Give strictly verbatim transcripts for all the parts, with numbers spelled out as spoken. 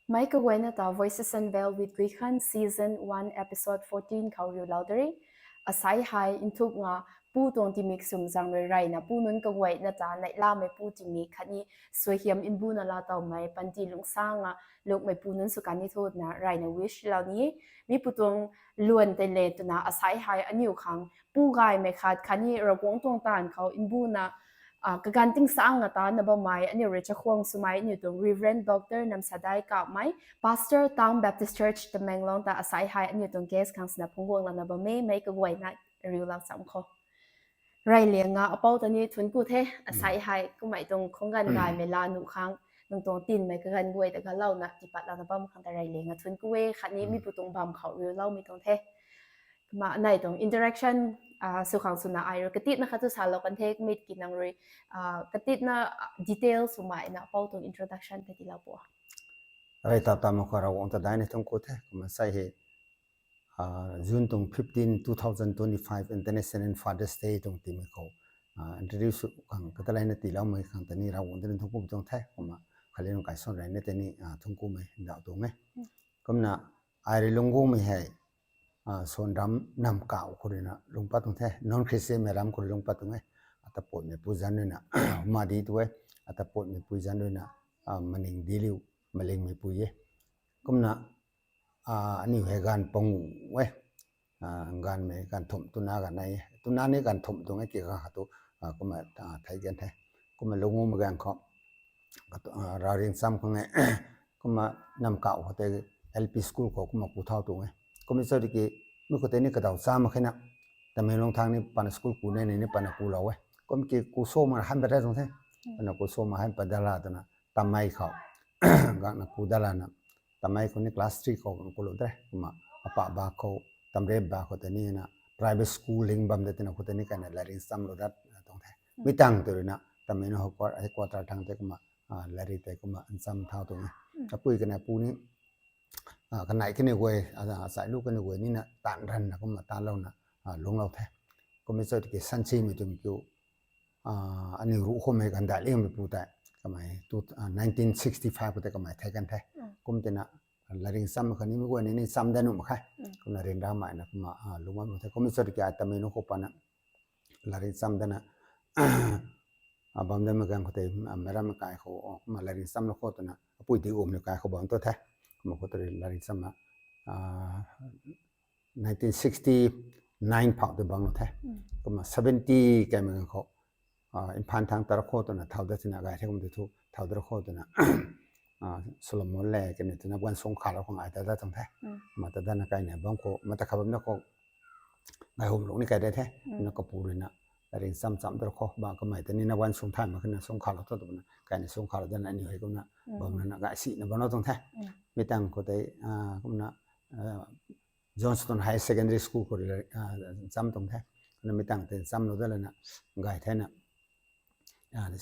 Mei kaguayna ta Voices Unveiled with Guikhan Season one Episode fourteen khou riulou de re. Asai hei nthuk nga pu tuang timik sum zaeng rui reyna pu nunc kaguayna ta neihlamei pu timik khatni suaihiam mbuna laa towmei panty lungcsang a lungmei pu nunc sw kan ni thu twna reyna wish lou ni e. Mi pu tuang luan tei le twna asai hei aniu khang pu gaymei khat khatni Ravguangc tuang taanv khou mbuna kaganv tingsang a ta na bammei aniu rui chakhwang swmei aniu tuang Reverend Doctor Namsadai Kapmei, Pastor, Town Baptist Church Tamenglong ta asai hei aniu tuang guest khang swna phungc guang lana bam e. Mei kaguayna riulou cham khou reyliang a apou ta ni thuanc ku the. Asai hei kummei tuang khang ganv gaymei laa nuh khang nang tuang tinmei kaganv guay ta galouna tiipat lana bam khang ta reyliang a thuanc ku e. Khatni mi pu tuang bam khou riuloumei tuang the. Kumna anei tuang interaction sw khang swna ai rui katitna khat thu salou kan the. Kumna ki nang rui katitna details swmei na apou tuang introduction tei tiilou pu. Rey ta ta mak khou Ravguangc ta daihna thuanc ku the. Kumna sai hei June tuang fifteen, two thousand twenty-five International Father's Day tuang timik khou introduce khang kataleina tiiloumei khang ta ni Ravguangc ta ni thuanc ku tuang the. Kumna khatni nang kai suan reyna ta ni thuanc kumei ndauh tuang e. Kumna ai rui lungc guangmei hei suanram nam kauh khou ruina lungc pat tuang the, non-Christianmei ram khou rui lungc pat tuang e. Ata puatmei pu zanc ruina Madi tu e, ata puatmei pui zanc ruina Maning Diliu, Malingmei pui e. Kumna aniu hei ganv pangu e, ganvmei ganv thumh twna ganv nai e, twna ni ganv thumh tuang e ki kha tu kumna thei gan the. Kumna lungc guangmei ganv khou ravriang cham khang e. Kumna nam kauh khou tei L P school khou kumna ku thau tuang e. Kumna chau tiki mi khou tei ni kadaw cha mak khe na, Tamenglong thang ni pana school ku ne ni pana kulou e. Kum ki ku so ma han pat da tuang the. Pana ku so ma han pat da la twna tamei khou gangna ku da lana tamei khou ni class three khou kulou de. Kumna apa ba khou, Tamrep ba khou tei ni na private school ling bam de twna khou tei ni kaina lairik nchamlou dat tuang the. Mi tang tei ruina Tamei na headquarter thang tei kumna lairik tei kumna ncham thau tuang e. Kapui kana pu ni kanei kaniw guay, achailu kaniw guay nina taanv ranna kumna taanlouna lungclou the. Kumna chau tiki sansimei twmei kiu aniu ruh khoumei ganv daihliangmei pu tei kamei nineteen sixty-five khou tei kamei thei kan the. Kum tina lairik nchamna khatni mi guay ni ni cham dat nuh mak khe. Kumna ryanramei na kumna lungc bam the. Kumna chau tiki ai Tamei na khou pana lairik cham dana bam datmei ganv khou tei meic rammei kai khou kumna lairik nchamlou khou twna apui di gumni kai khou bam tu the. Kumna khou tei lairik nchamna nineteen sixty-nine phau tei bam lou the. Kumna seventy kaimei ganv khou Imphal thang tat khou twna thau dat tina gay the. Kum tei thu thau dat khou twna Solomon le kani twna guan sung khalou khang ai tat dat tuang the. Ma tat dana kaina bam khou ma ta kha bam da khou gay hum lung ni kai de the. Na kapu ruina lairik cham cham dat khou ba kamei tei ni na guan sung thay mak khe na sung khalou thu twna kaina sung khalou dana aniu hei kumna bam lana gay sina bam lou tuang the. Mi tang khou tei kumna Johnston Higher Secondary School khou rui cham tuang the. Kumna mi tang tei chamlou dat lana gay thena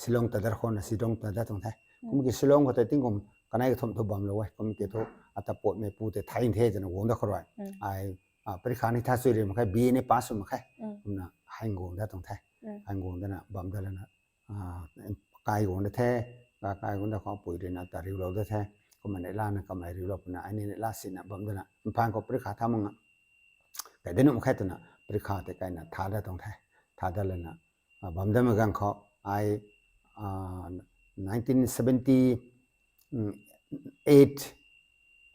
Shillong ta dat khou na Shillong ta dat tuang the. Kum ki Shillong khou tei tingkum kanei kathumh thu bamlou e. Kum ki thu ata puatmei pu tei thei the twna guang dat khou rui ai parikha ni tha chui ri mak khe, B A ni pass sw mak khe. Kumna hei guang dat tuang the. Hei guang dana bam dat lana kai guang dat the. Kai guang dat khou pui ruina ta riulou dat the. Kumna neihlana kamei riulou puna ai ni neihla sina bam dana Imphal khou parikha tha mak nga kai dat nuh mak khe twna parikha tei kaina tha dat tuang the. Tha dat lana bam datmei ganv khou ai nineteen seventy-eight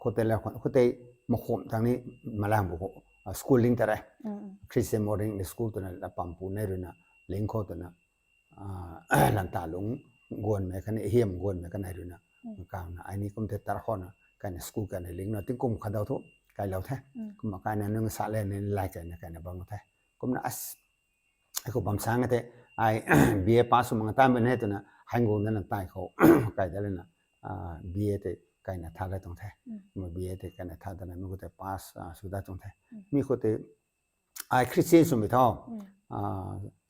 khou tei la khou tei makhwam tang ni Malang bu khou school ling ta re. Christian Model English School twna la pampu nei ruina ling khou twna lanta lungc guanmei khatni hiam guanmei kanei ruina kauna ai ni kum tei tat khouna kaina school kaina lingna tingkum khat dau thu kailou the. Kumna kaina nung sa le ni lai kaina kaina bam the. Kumna ai khou bam sang tei ai B A pass sw mak nga taanv bam e twna hei guang dana tai khou kai dat lana B A tei kaina tha dat tuang the. Kumna B A tei kaina tha dana mi khou tei pass sw dat tuang the. Mi khou tei ai Christian swmei thu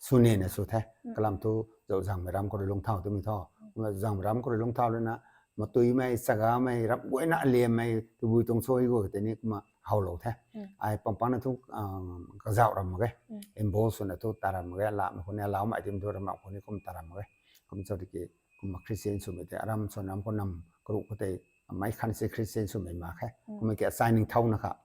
swnina sw the. Kalam thu zauzangmei ram khou rui lungc thau twmei thu, kumna zauzangmei ram khou rui lungc thau lana matuimei, chagamei, ram guayna aliammei tabui tuang cho guay tei ni kumna howlou the. Ai pangpangna thu kazauh ram mak ge, involve swna thu ta ram mak ge, alamei khou ni alaumei tim thu ram ram khou ni kum ta ram mak ge. Kum chau tiki kumna Christian swmei tei aram swan ram khou nam karuh khou tei mei khan si Christian swmei mak khe. Kumna ki achai ningthouna kha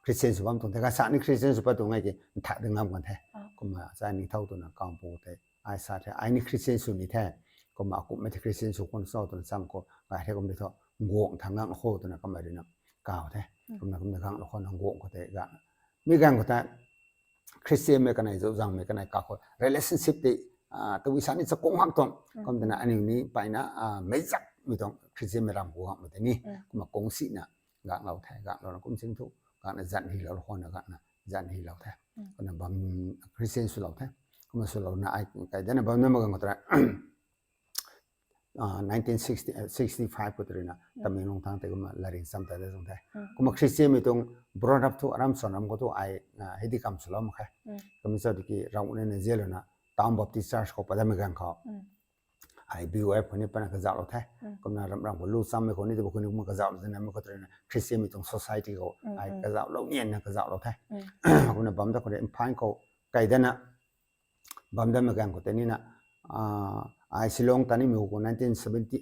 Christian sw bam tuang the, kasa ni Christian sw pat tuang e ki, ntha de ngam kan the. Kumna achai ningthou twna kangpu tei ai sa the, ai ni Christian sw ni the. Kumna akumhmei the Christian sw khwan cho twna cham khou gay the, kum di thu, nguang tha ngang khou twna kamei ruina kaw the. Kumna kumna gang lou khou na nguang khou tei ga, mi gang khou ta Christian mei kanei, zuzangmei kanei kakhou relationship tei tabui sa ni chakung hak tuang. Kum twna aniu ni mpeyna meizakmei tuang Christian mei ram khou hak mei tei ni. Kumna kung sina ganglou the, ganglouna kum sing thu, gangna zan hilou khou na gangna zan hilou the. Kumna bam Christian swlou the. Kumna swlouna ai kai dana bam na ma gang khou tei nineteen sixty, sixty-five khou tei ruina Tamenglong thang tei kumna laring cham ta de tuang the. Kumna Christian mei tuang brought up thu aram swan ram khou thu ai hei di kam swlou mak khe. Kumna cho tiki Ravguangc na zialouna Town Baptist Church khou padamei gang khou ai B Y F khou ni pana kazauhlou the. Kumna ram ram khou lu chammei khou ni tei khou ni kumna kazauhlou the, namei khou tei ruina Christian mei tuang society khou ai kazauhlou nianna kazauhlou the. Kumna bam da khou rui Imphal khou kai dana bam damei gang khou tei nina ai Shillong tanimei khou nineteen seventy,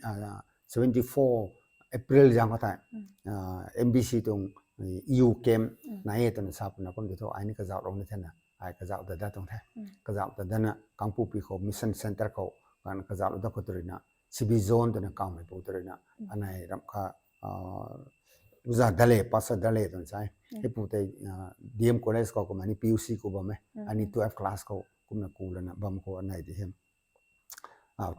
seventy-four April zang khou tei M B C tuang E U camp nai e twna sa puna kum di thu ai ni kazauhlou ni thena ai kazauh ta dat tuang the. Kazauh ta dana Kangpokpi khou mission centre khou kan kazauhlou dat khou tei ruina C B John twna kawmeipu tei ruina anei ram kha uza Dale, Pastor Dale twna sa e. Heipu tei D M College khou kumna ni P U C khou bam e. Ani twelve class khou kumna ku lana bam khou anei di him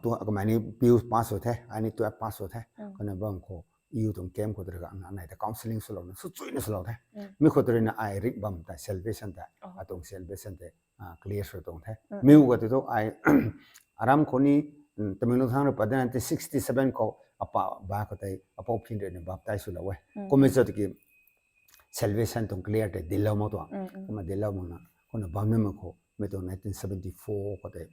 kumna ni P U pass sw the, ani twelve pass sw the. Kumna bam khou E U tuang camp khou tei ruina anei ta counselling swlouna swchuina swlou the. Mi khou tei ruina ai rik bam tei salvation tei, atuang salvation tei clear sw tuang the. Mi khou tei thu ai aram khou ni Tamenglong thang rui pat dana nineteen sixty-seven khou apa ba khou tei apou phin ruina baptize swlou e. Kumna cho tiki salvation tuang clear tei dinclou mak tuang. Kumna dinclou makna kumna bam na mak khou mei tuang nineteen seventy-four khou tei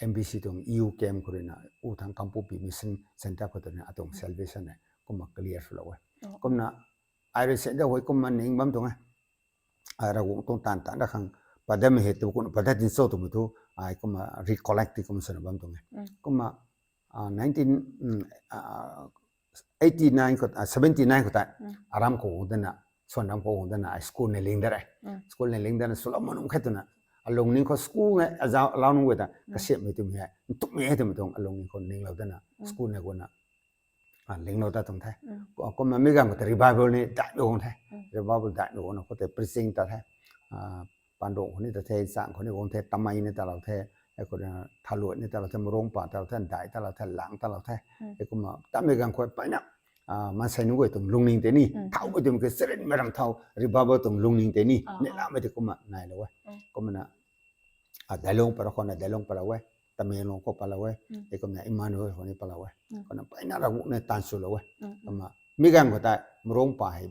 M B C tuang E U camp khou ruina u thang Kangpokpi mission centre khou tei ruina atuang salvation e kumna clear swlou e. Kumna ai rui se da hei kumna ning bam tuang e. Ai Ravguangc tuang taanv tan da khang padam hei tu kumna padat din cho twmei thu ai kumna recollect ti kumna swna bam tuang e. Kumna nineteen eighty nine khou, seventy nine khou tei aram khou guang dana, swan ram khou guang dana ai school na ling dat e. School na ling dana swlou ma nunc khat twna alungning khou school na azau lau nunc guay ta kasiamhmei twmei hei ntumei hei twmei tuang alungning khou ninglou dana school na guangna linglou dat tuang the. Kumna mi gang khou tei revival ni daihmei guang the. Revival daihmei guangna khou tei preaching ta the. Panrung khou ni ta the, chang khou ni guang the, Tamei ni talou the, khou thaluat ni talou the, Mrungpa talou the, Dai talou the, Lang talou the. Kumna tamei gang khou mpeyna maansei nunc guay tuang lungning tei ni thaumei tuang ke charynmei ram thau revival tuang lungning tei ni neihlamei tei kumna nailou e. Kumna Dailong para khou na Dailong palou e, Tamenglong khou palou e, kumna Emmanuel khou ni palou e. Kumna mpeyna Ravguangc na taanv swlou e. Kumna mi gang khou tei Mrungpa hei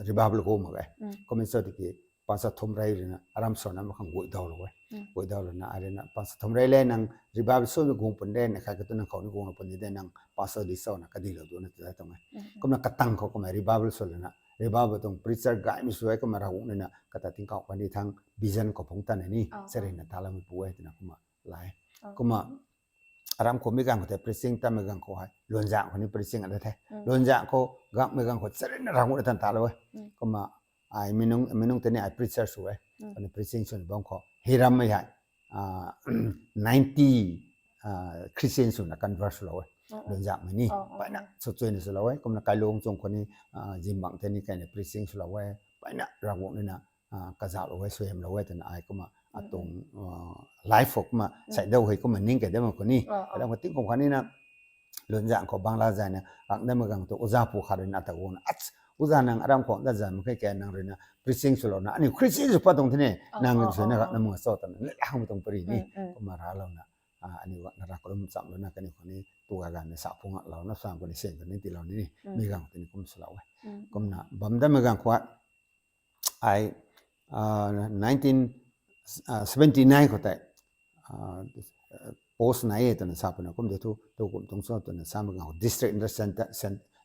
revival guang mak e. Kumna cho tiki Pastor Thumrei ruina aram swan na mak khang guaydawlou e. Guaydawlouna ai ruina Pastor Thumrei le nang revival swmei guang pun de, na khat khat tu nang khou ni guanglou puni de, nang pastor di cho na kadilou duna ta tuang e. Kumna katang khou kumna revival swlouna revival tuang preacher gaymei sw e, kumna Ravguangc ruina kata tingkauh kani thang vision khou phungc tana ni charynna taloumei pu e twna kumna lai. Kumna aram khou mi gang khou tei preaching tamei gang khou hei Luanzang khou ni preaching a da the. Luanzang khou gangmei gang khou charynna Ravguangc ruina tan talou e. Kumna ai mi nunc tei ni ai preacher sw e. Kumna preaching swna bam khou hei rammei hei ninety Christian swna convert swlou e. Luanzangmei ni mpeyna swchuina swlou e. Kumna Kailung chung khou ni Zimbang tei ni kaina preaching swlou e. Mpeyna Ravguangc ruina kazauhlou e, suaihiamlou e twna ai kumna atuang life khou kumna sai dau hei kumna ning kei dam khou ni aram khou tingkum khatni na Luanzang khou Bangla zayna gang damei gang tu uza pu khat ruina ata guangna, uza nang aram khou dat zay mak khe ke, nang ruina preaching swlouna aniu Christian sw pat tuang the ne, nang suina gang na mak cho twna neihlamei tuang pary ni kumna raclouna aniu gangna rav kalum chamlouna kaniw khou ni tu ga ganna sa phung ngaklouna sang khou ni seng khou ni tiilou ni mi gang tei ni kum swlou e. Kumna bam damei gang khou ai nineteen seventy nine khou tei post nai e twna sa puna kum de thu, tu kum tuang cho twna samei gang khou district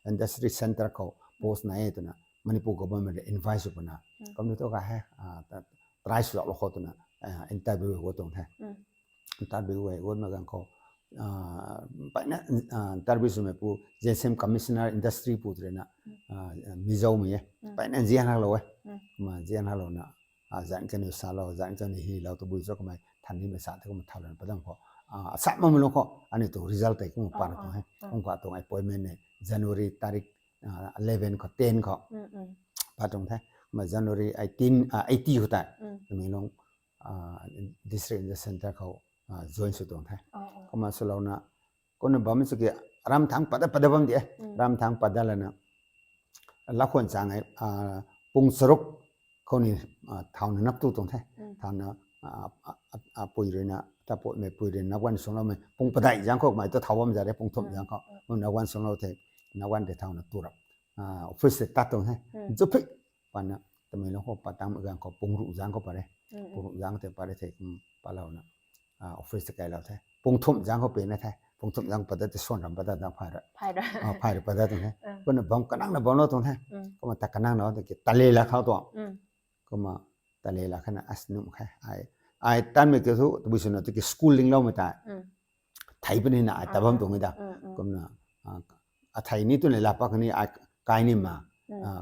industry centre khou post nai e twna Manipur government rui invite sw puna kum de thu ka he try swlou khou twna interview guang tuang the. Interview guangmei gang khou Mpeyna interview swmei pu, J S M Commissioner Industry pu tw rui na, Mizoumei e. Mpeyna nzian haklou e. Kumna nzian haklouna, zanc kaniw salou, zanc kaniw hylou, tabui cho kamei than nimei sa the kumna thau lana padam khou, asap mamei lung khou aniu tuang result tei kumna pat tuang he. Kum kha tuang appointment e January tarik eleven khou, ten khou pat tuang the. Kumna January eighteen, eighty khou tei, kamei lung district in the center khou join sw tuang the. Kumna swlouna, kumna bam sw ki, ram thangc pat dat pat dat bam di e. Ram thangc pat dat lana, lakhwan chang e, pung charuk khou ni thauna nap tu tuang the. Thauna, apui rui na, tapuimei pui rui na, naguan sungloumei pung padeih zaeng khou mei tu thau bam za re, pung thumh zaeng khou. Kumna naguan sunglou the, naguan tei thauna tu rap, office tei tat tuang the. Zupik pana, tamei lung khou pat tangmei ganv khou pung ruh zaeng khou pat re. Pung ruh zaeng tei pat re the, kum patlouna, office tei kailou the. Pung thumh zaeng khou pina the. Pung thumh zaeng pat dat tei swan ram pat dat, phay rui pat dat tuang the. Kumna bam kanangna bamlou tuang the. Kumna ta kanangna tiki tale la khou tuang. Kumna tale la khana as num khe. Ai tanmei kiu thu tabui swna tiki school lingloumei tei thei puni na ai ta bam tuang e da. Kumna, athei ni twna la pak kani ai kai ni ma,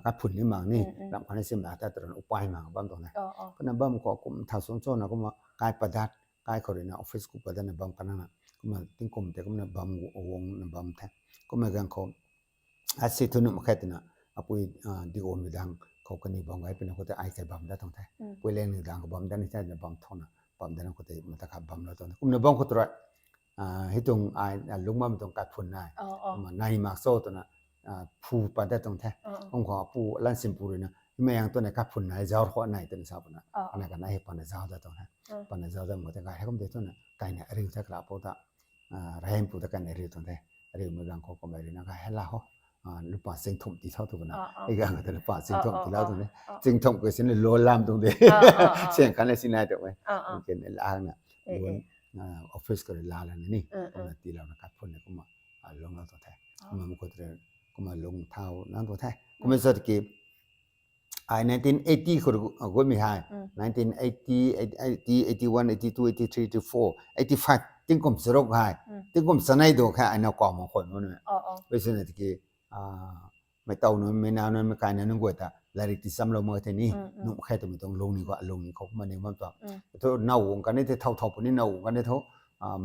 kai phun ni mang ni, ram khatni simei ta tw rana upai mang bam tuang e. Kumna bam khou kum thau sung chona kumna kai pat dat, kai khou rui na office khou pat datna bam kanangna. Kumna tingkum tei kumna bam guangna bam the. Kumna ganv khou asi thu num khe twna, apui, Digomei dang khou kaniw bam gay puna khou tei ai kai bam dat tuang the. Puileng ni dang khou bam dat ni the twna bam thona, bam datna khou tei mata kha bamlou tuang the. Kumna bam khou tei rui, hei tuang ai lungc bammei tuang kai phun nai, kumna nai mak cho twna, phu pat dat tuang the. Kum khou apu Lansimpu rui na, himei ang twna kai phun nai zauc khou nai twna sa puna, ana kanei hei pana zauc dat tuang the. Pana zauc dat mak tei gay hei kum tei twna kaina ariu the kala pou ta, Rahenpu ta kaina ariu tuang the. Ariumei ganv khou kamei rui na gay hei la ho, lupa chingthumh tii thau tu puna. Ei ganv khou tei lupa chingthumh tiilou tuang de. Chingthumh kei sini lou lam tuang de. Siang khatni sinai tuang e. Kena lana, office khou rui la lana ni, kumna tiilouna kai phun na kumna lunglou tuang the. Kumna mei khou tei, kumna lung thau nang tuang the. Kumna sa tiki, ai nineteen eighty khou rui gutmei hei, nineteen eighty, eighty, eighty-one, eighty-two, eighty-three, eighty-four, eighty-five, tingkum charuk hei, tingkum chanei du khe ai now kau mak khwan bam nui. Pei swna tiki, mei tow nunc, mei nac nunc, mei kai nunc guay ta lairik tii chamlou mak the ni, num khe twmei tuang lungning khou, lungning khou kumna ning bam tuang. Thu now guang kani the, thau thau puni now guang kani thu,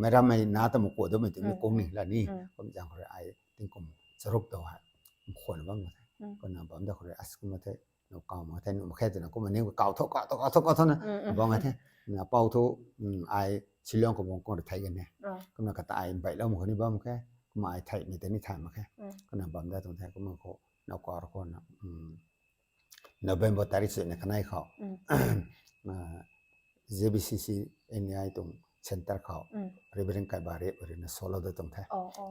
meic rammei na ta mak kua damei twmei kung ni la ni, kum zaeng khou rui ai tingkum charuk tow hei, khwan bam mak the. Kumna bam dat khou rui as kumna the, now kau mak the, num khe twna kumna ning kau tho, kau tho, kau tho, kau tho na, bam the. Na pou thu, ai Shillong khou bang kung rui thei gan e. Kumna kata ai mbeihlou mak khou ni bam khe, kumna ai theimei tei ni thay mak khe. Kumna bam dat tuang the, kumna khou now kau rui khou na, November tarik suina kanei khou, J B C C N E I tuang center khou, Reverend Kaiba Rep rui na salou dat tuang the.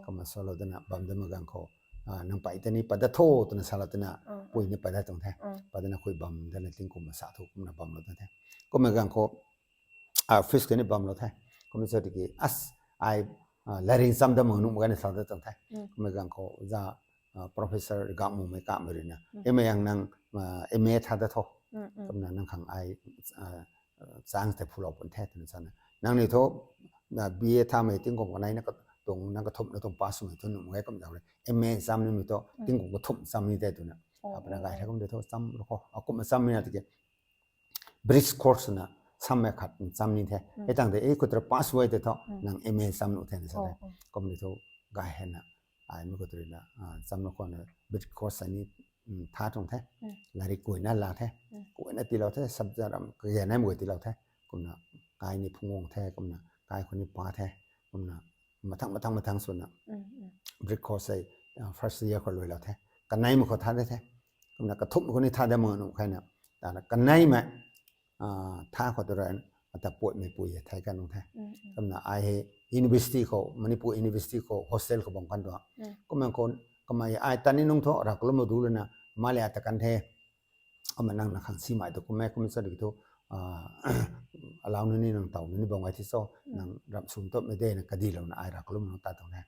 Kumna salou datna bam datmei ganv khou, nang pei tei ni pat dat tho twna salou twna, pui ni pat dat tuang the. Pat datna khui bam datna tingkum masa thu kumna bamlou tuang the. Kummei ganv khou, office khou ni bamlou the. Kumna sa tiki as ai lairik cham dat mak num kani salou dat tuang the. Kummei ganv khou za, Professor Gangmumei Kamei rui na, M A ang nang, M A tha dat tho. Kumna nang khang ai chance tei phulou pun the twna sana. Nang ni thu, B A thamei tingkum kanei na, tuang nang kathumh na tuang pass swmei thu num e kum zaeng rui M A cham nimei thu tingkum kathumh cham ni the twna. Apna gay the kum de thu chamlou khou, akumna chammei na tiki bridge course na, sammei khat cham ni the. Hei tang de, ei khou tei pass way tei thu, nang M A cham nuh the na sa the. Kum ni thu gay hei na, ai mei khou tei rui na, chamlou khou na bridge course ni tha tuang the. Lairik kuayna la the. Kuayna tiilou the, subject ram kagena mei guay tiilou the. Kumna kai ni phungc guang the, kumna kai khou ni pa the. Kumna mathang, mathang, mathang swna bridge course hei first year khou luailou the. Kaneimei khou tha de the. Kumna kathumh khou ni tha dat mak num khe na. Tana kaneimei tha khou tei rui ata puatmei pui hei thei kan nung the. Kumna ai hei university khou, Manipur University khou hostel khou bam kan tuang. Kumna khou kamei ai tan ni nung thu rav kalum du lana, ma le ata kan the. Kumna nang na khang simei tu kummei, kummei sa di thu, alau nunc ni nang tow nunc ni bam gay thi cho, nang ramh sw topmei de na kadilouna ai rav kalum nung tat tuang the.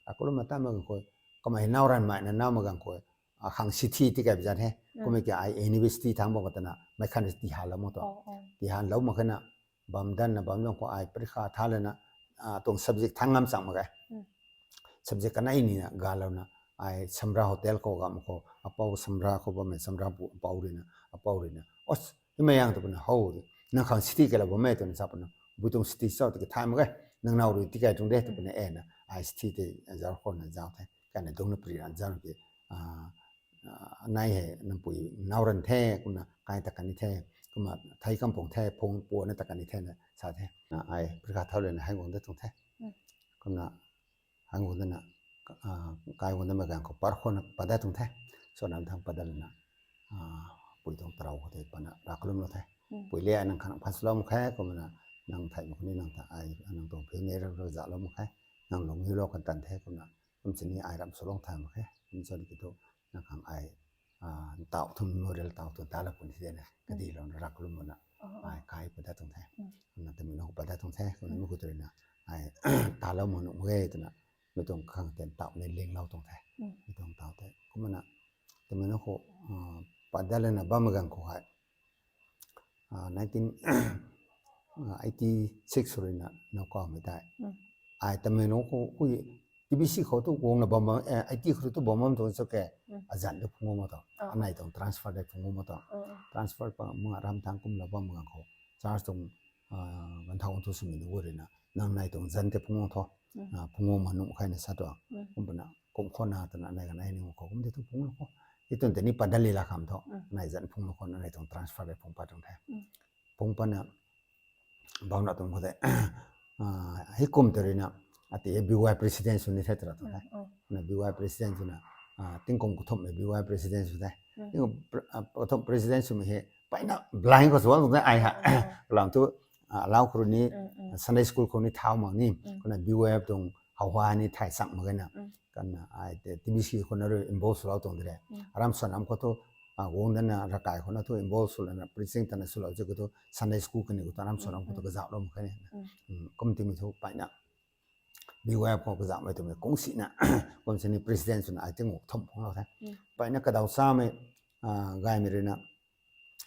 Rav kalum na tat mak ganv khou, kamei now ranvmei na now mak ganv khou, akhang sithi ti kaibi zat he. Kummei ki ai university thangc bam khou tana meic khat ni tihanlou mak tuang. Tihanlou mak khe na, bam datna bam zang khou ai parikha tha lana, tuang subject thang ngam chang mak ge. Subject kanei nina galouna ai Samra hotel khou gam khou apou Samra khou bammei Samra pu apou ruina apou ruina os himei yang tu puna how nang khang city kala bammei twna sa puna bui tuang city chau tiki thay mak ge, nang nau rui tikai tuang de tu puna e na ai city tei zau khou na zau the kana dungna pri ran zau ki nai hei nang pui nau ran the kumna kai ta kani the kumna thei kampung the phung puana ta kani the na sa the. Ai prika thau lena hai guang da tuang the. Kumna hai guang dana kai guang da ma gang khou par khou na pada tuang the. So nam thang pada lena pui tuang tarau khou tei pana ra kalum lou the. Pui le nang khang phan slou mak khe kumna nang thei mak ni nang ta ai nang tuang phi ne ra ra za lou mak khe. Nang lung hiu lou kan tan the kumna kum chini ai ram swlou thay mak khe kum chani ki thu nang khang ai tau thu memorial tau thu ta la pun hi de na kadi lou na ra kalum na ai kai pada tuang the. Kumna tami nang pada tuang the kumna mi khou tei na ai talou mak nuh mak ge twna mi tuang khang ten tau ni linglou tuang the. Mi tuang tau the kumna tami nang khou pada lena bam gang khou hei nineteen eighty six ruina nau kaumei tei ai tami nang khou hui T B C khou tu guangna bam bam eighty khou tu bam bam tuang cho ke azan de phung ma ta anei tuang transfer de phung ma ta transfer pa ma ram thang kumlou bam gang khou church tuang ganthau thu swmei nu ruina nang nai tuang zan te phung tho phung ma nuh khaina sa tuang kum pana kum khou na twna nai ganai ni khou kum de thu phung khou itun tei ni padal li la kham tho nai zan phung khou nai tuang transfer de phung pa tuang the. Phung pana bau na tuang khou tei hei kum tei ruina ati B Y president sw ni the tra tuang the. Na B Y president swna tingkum kathumhmei B Y president sw the. Kathumh president swmei hei paina blind khou sw tuang the ai ha kalam thu lau khou ni Sunday school khou ni thau mak ni kumna B Y tuang hauha ni thay chang mak gana kana ai T B C khou na rui involve swlou tuang de re. Aram swanam khou thu guang dana rakai khou na thu involve swlana preaching tana swlou chu khou thu Sunday school kani khou thu aram swanam khou thu kazauhlou mak khe ni kum timi thu paina B Y F khou kazauhmei twmei kung sina kum sini president swna ai tinguk thumh phunglou the. Paina kadaw samei gaymei ruina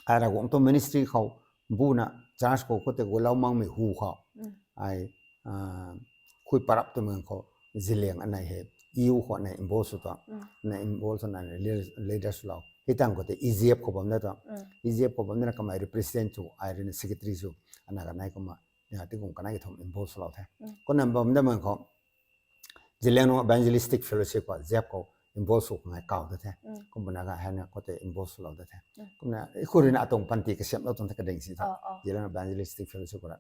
ai Ravguangc tuang ministry khou buna church khou khou tei gulou makmei hu khou ai khui parap twmei khou Zeliang anei hei E U khou anei involve sw tuang anei involve swna leader swlou hei tang khou tei E G F khou bam da tuang E G F khou bam dana kamei represent sw ai ruina secretary sw ana kanei kumna tingkum kanei thumh involve swlou the. Kumna bam da mang khou Zeliang nung evangelistic fellowship khou Z F khou involve sw kanei kaw da the. Kum buna ga heina khou tei involve swlou da the. Kumna khou ruina atuang panty kasiamhlou tuang the kading si tha Zeliang evangelistic fellowship khou ra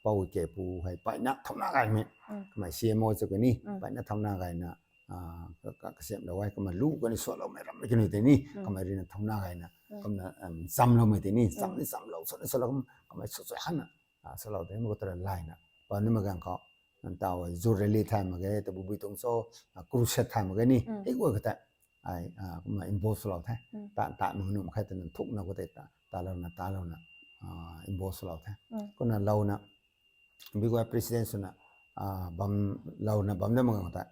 pou ke pu hei paina thauna gaymei kamei C M O chu kani paina thauna gayna kasiamhlou e kumna lu kani swloumei rammei kaniw tei ni kamei ruina thauna gayna kumna chamloumei tei ni cham ni chamlou sw ni swlou kum kamei sw sw hana swlou tei mi khou tara layna pa nimei gang khou ntaw zureli thay mak ge tabui bui tuang cho crusade thay mak ge ni hei guay khou tei ai kumna involve swlou the. Ta ta nung num khe twna thukna khou tei talouna talouna involve swlou the. Kumna louna B Y F president swna bam louna bam da mak gang khou tei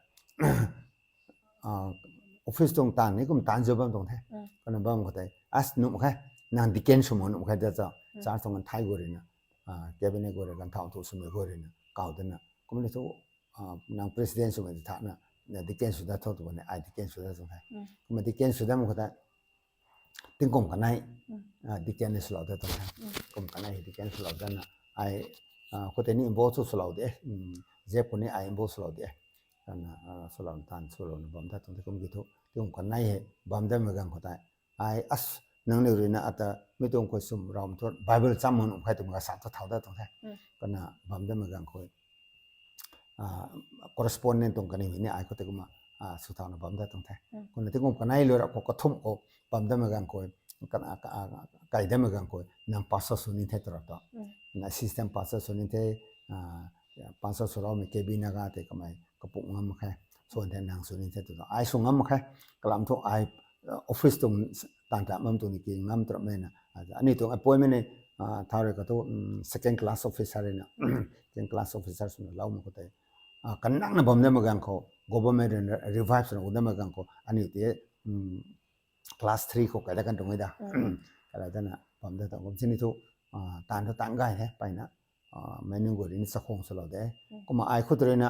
office tuang taanv ni kum taanv zau bam tuang the. Kumna bam khou tei as num khe nang deacon sw mak num khe da cho church tuang kan thai guay ruina cabinet guay rui ganthau thu swmei guay ruina kaw dana kumna thu nang president swmei thana deacon sw da tho twna ai deacon sw da tuang the. Kumna deacon sw da mak khou tei tingkum kanei deacon ni swlou da tuang the. Kum kanei deacon swlou dana ai khou tei ni involve sw swlou de Z F khou ni ai involve swlou de kana swlou taanv swlouna bam da tuang the kum ki thu tingkum kanei hei bam damei gang khou tei ai as nangniw ruina ata mi tuang khou swm ram thu Bible cham mak num khe twmei ga sa thu thau da tuang the. Kana bam damei gang khou correspondent tuang kaniw ni ai khou tei kumna sw thauna bam da tuang the. Kumna tingkum kanei lu ra khou kathumh khou bam damei gang khou kai damei gang khou nang pastor sw ni the tw ra ta na assistant pastor sw ni the pastor swloumei K B Naga tei kamei kapuk ngam mak khe swan the nang sw ni the tw ta ai sw ngam mak khe kalam thu ai office tuang taanv ta mam tuang ni ki ngam tramei na ani tuang appointment ni thau rui ka thu second class officer na second class officer swna lou mak khou tei kanangna bam damei gang khou government revive swna u damei gang khou aniu tei class three khou kai da kan tuang e da. Kala dana bam da tuang kum sini thu taanv thu taanv gay the paina mei nunc guay rui ni chakhwang swlou de. Kumna ai khou rui na,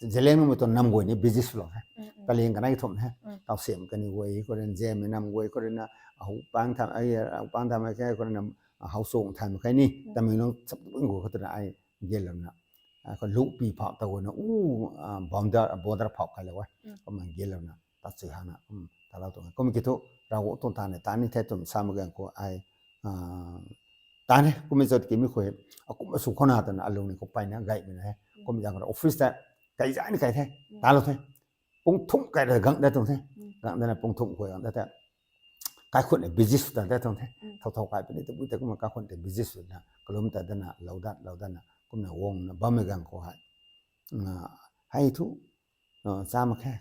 Zeliangrongmei tuang nam guay ni busy swlou the. Kaling kanei thumh the. Tausiam kaniw guay khou rui na, Zemei nam guay khou rui na, Hupang tham, Hupang tham khe khou rui na, Hauchung tham khe ni, Tamenglong chapbun guay khou rui na ai gelouna, khou lupi phak ta guay na, u, border, border phak khailou e. Kumna gelouna ta chui hana, talou tuang. Kum ki thu, Ravguangc tuang ta ni, ta ni the twmei sa mak gaanv khou ai, ta ni, kummei zat ki mi khou, akum sw khou na twna alung ni khou peyna gaymei na he. Kum zaeng khou office ta, kai zai ni kai the, talou the. Pung thumh kai ra gang dat tuang the. Gang dat na pung thumh khou gang dat ta. Kaikhunc ni busy sw ta dat tuang the. Thau thau kai puni tabui ta kumna kaikhunc tei busy swna kalum ta dana, lou dat, lou dana, kumna guangna bammei gaanv khou hei, hei thu, cha mak khe,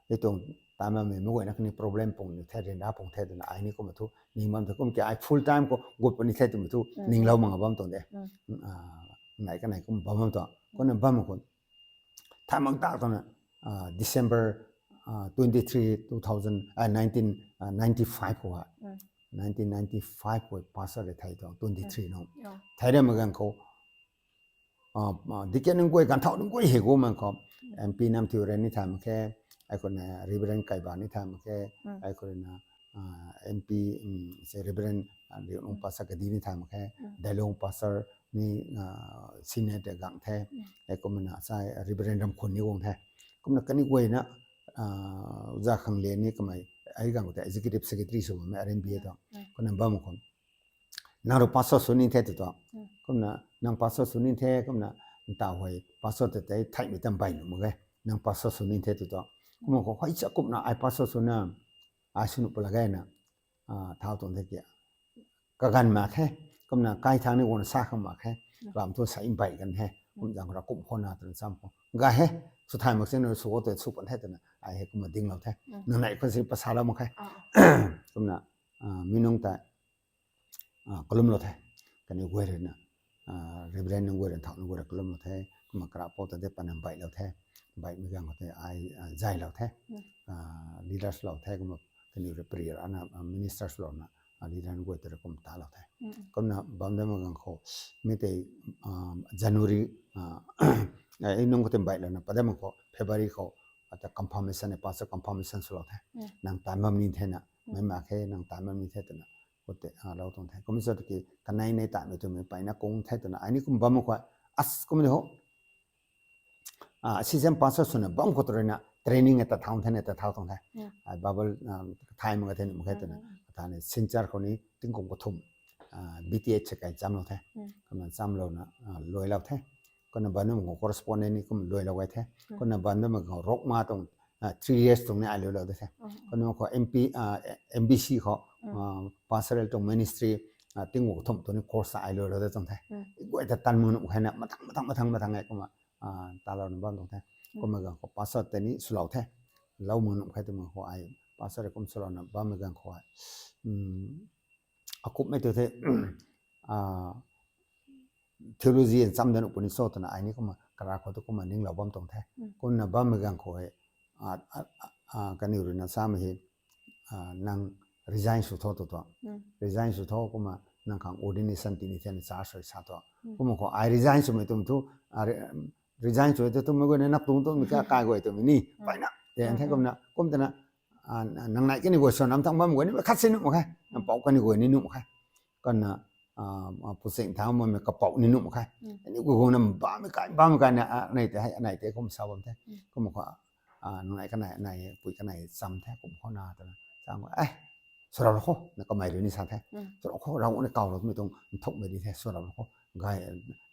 hei tuang ta bammei mei guayna kaniw problem pung ni the, ryanra pung the twna ai ni kumna thu ning bam the. Kum ki ai full time khou gut puni the twmei thu ninglou mak bam tuang de. Nai kanei kum bam bam tuang. Kumna bam khou, thay mak tak tuang na, December twenty three, two thousand, nineteen ninety five khou ha, nineteen ninety five khou pastor rui thei tuang, twenty three nung thei ra mak gaanv khou, deacon nunc guay, ganvthau nunc guay hei gu mak khou, MP Namthiu rui ni thay mak khe, ai khou na Reverend Kaiba ni thay mak khe, ai khou rui na MP, Reverend Riunung pastor Kadi ni thay mak khe, Dailung pastor ni, senior tei gang the, ai kumna sa Reverend Ramkhun ni guang the. Kumna kaniw guayna, Za Khanglen ni kamei, ai gaanv khou tei executive secretary sw bammei RNBA tuang. Kumna bam khou, nang rui pastor sw ni the tw tuang. Kumna nang pastor sw ni the, kumna ntaw hei pastor tei tei theihmei tam bai nuh mak ge. Nang pastor sw ni the tw tuang. Kumna khou hei cha kumna ai pastor swna, ai sw nuh pala gayna, thau tuang the ki, kaganv mak khe. Kumna kai thang ni guangna sa khang mak khe. Lam thu sa mbai kan he. Kum zaeng khou ra kum khou na twna cham khou gay he. Sw thay mak sini sw khou tei sw pan the twna ai hei kumna dinglou the. Nang nei khou si pasalou mak khe. Kumna, mi nunc tei, kalumlou the. Kaniw guay rui na, Reverend nunc guay rui, thau nunc guay rui kalumlou the. Kumna karapou ta de pana mbaihlou the. Mbaimei gaanv khou tei ai, zaylou the. Leaders lou the, kumna kaniw rui prayer ana, ministers louna, leader nunc guay ta rui kum talou the. Kumna bam da mak gaanv khou, mi tei, January, ai nunc khou tei mbailouna pat da mak khou February khou, ata confirmation, pastor confirmation swlou the. Nang tan bam ni the na, mei mak khe, nang tan bam ni the twna, khou tei lou tuang the. Kumna zat ki kanei nei tanmei twmei peyna kung the twna ai ni kum bam khou, as kumna ho, assistant pastor swna bam khou rui na training ta thau the na, ta thau tuang the. Bible, thay mak the, nuh mak khe twna, ta ni Silchar khou ni tingkum kathumh, BTh kai chamlou the. Kumna chamlouna, luailou the. Kumna bam da mak khou correspondent ni kum luailou gay the. Kumna bam da mak khou Rokma tuang, three years tuang ni ai luailou de the. Kumna khou MP, MBC khou, pastoral tuang ministry, tingkum kathumh tuang ni course ta ai luailou de tuang the. Guay ta tan mak nuh khe na, mathang mathang mathang mathang e kumna, talouna bam tuang the. Kumna gaanv khou pastor tei ni swlou the. Lou mak nuh khe twmei khou ai pastor kum swlouna bammei gaanv khou ai, akumhmei tu the, theology cham da nuh puni cho twna ai ni kumna kara khou tu kumna ninglou bam tuang the. Kumna bammei gaanv khou hei, kaniw rui na samei hei, nang resign sw tho tw tuang. Resign sw tho kumna nang khang ordination tini the na church rui sa tuang. Kumna khou ai resign swmei twmei thu, resign sw tu twmei guay na nap tuang twmei ka kai guay twmei ni peyna tei the kumna kum twna, nang nei kaniw guay sw nam thang bam guay ni khat si nuh mak khe. Nang pou kaniw guay ni nuh mak khe. Kumna, puching thang bammei kapou ni nuh mak khe. Aniw guay guangna bammei kai, bammei kai na, anei tei hei, anei tei kum sa bam the. Kumna khou, nang nei kanei, anei pui kanei cham the, kum khou na twna cham khou, swrap lou kho, na kamei rui ni sa the. Swrap kho, Ravguangc ni kawlou twmei tuang nthukmei di the, swrap lou kho. Gay,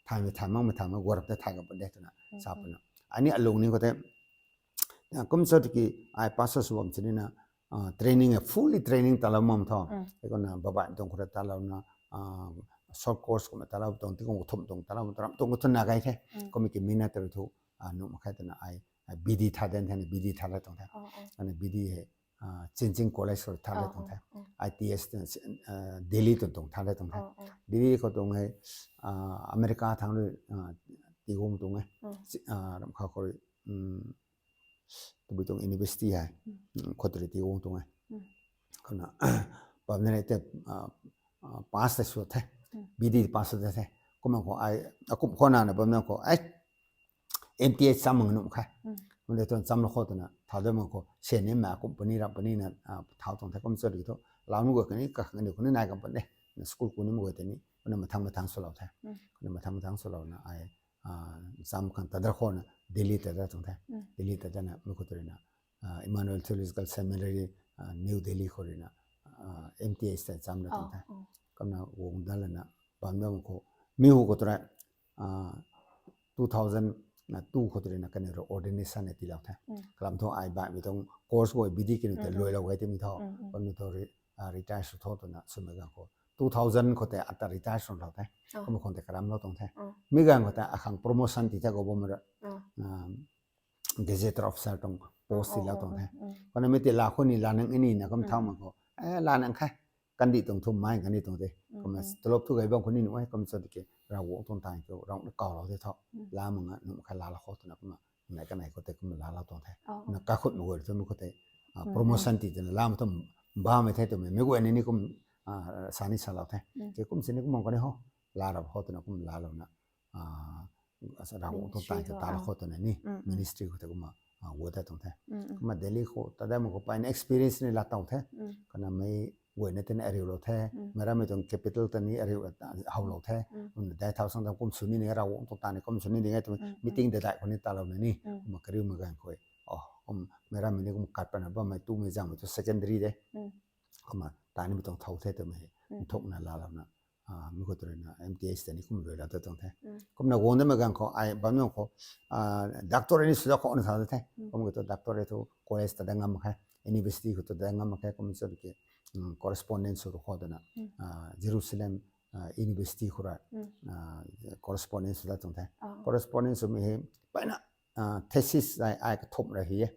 thaymei thay makmei thay mak, guarap tei thay gap de twna sa puna, ai ni alung ni khou tei, kum sa tiki, ai pastor sw bam sini na, training e, fully training talou mam tho. Hei kumna babai tuang khou rui talouna, short course kumna talou tuang, tingkum kathumh tuang talou, taram tuang khou thu na gay the. Kumna ki minute rui thu, nuh mak khe twna ai, BD tha den the na, BD tha la tuang the. Ana BD hei, Changching College khou tha la tuang the. ITS, Delhi tuang tuang tha la tuang the. Delhi khou tuang hei, America thang rui, tigum tuang e. Ram kha khou rui, tabui tuang university hei, khou rui tigum tuang e. Kumna, bam na rei tei, pass tei sw the. B D pass sw the. Kumna khou ai akum khou nana bam na khou ai M T H cham mang num khe. Mde tuan cham lo khou twna thau de mang khou sen ni ma company rap pani na thau tuang the kum cho di thu lau nu gua kani ka khang ni khou ni nai kam pan de. Na school ku ni ma gua tei ni kuna mathang mathang swlou the. Kuna mathang mathang swlou na ai cham khang tadar khou na Delhi tada tuang the. Delhi tada na mi khou tu rui na Emmanuel Theological Seminary, New Delhi khou rui na M T H ta cham na tuang the. Kumna guang da lana bam da khou mi hu khou tu rui two thousand na two khou tu rui na kaniw rui ordination na tiilou the. Kalam thu ai baihmei tuang course guay B D kaniw tei luailou gay timei thu. Kumna thu retire sw tho twna swmei ganv khou two thousand khou tei ata retire swlou the. Kumna khou tei karamlou tuang the. Mi ganv khou tei akhang promotion ti the khou bam ra gazetted officer tuang post tiilou tuang the. Kumna mi ti la khou ni la nang ni na kum thau ma khou la nang khe. Kandih tuang thu mai kandih tuang te. Kumna tulop thu gay bam khou ni nuh e kum cho di ke Ravguangc tuang taanv kiu Ravguangc na kawlou the thu la mak nga num kha laalou khou twna kumna nai kanei khou tei kumna laalou tuang the. Na kakhutmei guay thu mi khou tei promotion ti twna lam thu mbamei the twmei mi guay ni ni kum sa ni salou the. Ke kum sini kum mang kani ho la rap khou twna kum laalouna Ravguangc tuang taanv kiu talou khou twna ni ministry khou tei kumna gua ta tuang the. Kumna Delhi khou tada mak khou paina experience ni la tuang the. Kana mei guayna tei ni ariulou the. Meic rammei tuang capital ta ni ariu howlou the. Kumna dai thau sang tam kum sw ni ni Ravguangc tuang taanv ni kum sw ni ding e twmei meeting dadai khou ni talouna ni kumna kariumei ganv khou kum meic rammei ni kum kat pana bammei tumei zangmei thu secondary de. Kumna tanimei tuang thau the twmei nthukna laalouna mi khou tu rui na M T H tei ni kum luailou ta tuang the. Kumna guang damei ganv khou ai bam nang khou doctorate ni swlou khou na sa the. Kum khou tu doctorate thu college ta da ngam mak khe, university khou tu da ngam mak khe kum cho di ke correspondence sw khou twna Jerusalem University khou rui correspondence sw da tuang the. Correspondence swmei hei paina thesis ai ai kathumh ra hi e.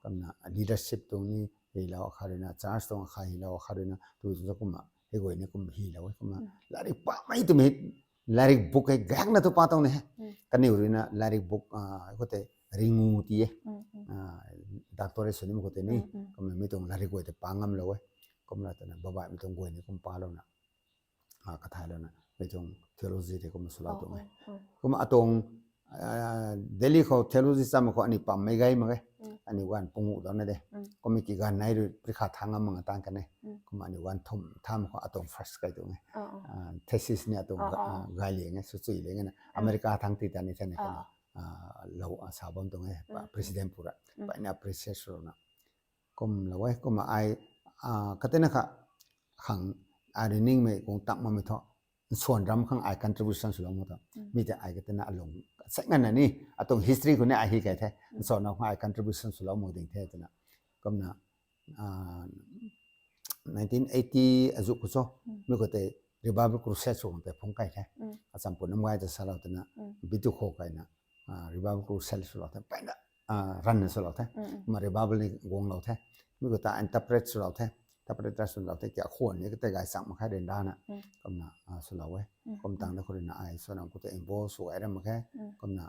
Kumna leadership tuang ni hilou kha rui na church tuang kha hilou kha rui na tu tuang kumna hei guay ni kum hilou e kumna lairik pamei twmei lairik book hei gakna tu pa tuang ni he. Kaniw rui na lairik book khou tei ringu ti e. Doctorate sw nimei khou tei ni kumna mi tuang lairik guay tei pa ngamlou e. Kumna twna babaihmei tuang guay ni kum palouna kathay louna mei tuang theology tei kumna swlou tuang e. Kumna atuang Delhi khou theology cham khou ani pammei gay mak ge. Ani ganv pungu dana de. Kumna ki ganv nai rui prikha thang ngam mak nga tan kan e. Kumna ani ganv thum tham khou atuang first kai tuang e. Thesis ni atuang gay liang e, swchui liang e na America thang ti ta ni the ni kan e. Lou sa bam tuang e president pura paina appreciate swlouna kumlou e. Kumna ai katina kha khang ai rui ningmei guang tak makmei thu nsuan ram khang ai contribution swlou mak ta mi tei ai katina alung sa nganvna ni atuang history khou ni ai hi kai the. Nsuan ram khang ai contribution swlou mak ding the twna kumna nineteen eighty azuh khou cho mi khou tei Revival Crusade sw khang tei phungc kai the. Acham pu nam gay ta salou twna bitu khou kaina Revival Crusade swlou the paina ranna swlou the. Kumna Revival ni guanglou the. Mi khou ta interpret swlou the, interpreter swlou the, kia khwan ni katei gay chang mak khe ryanrana kumna swlou e. Kum tangna khou rui na ai swnam khou tei involve sw gay ram mak khe. Kumna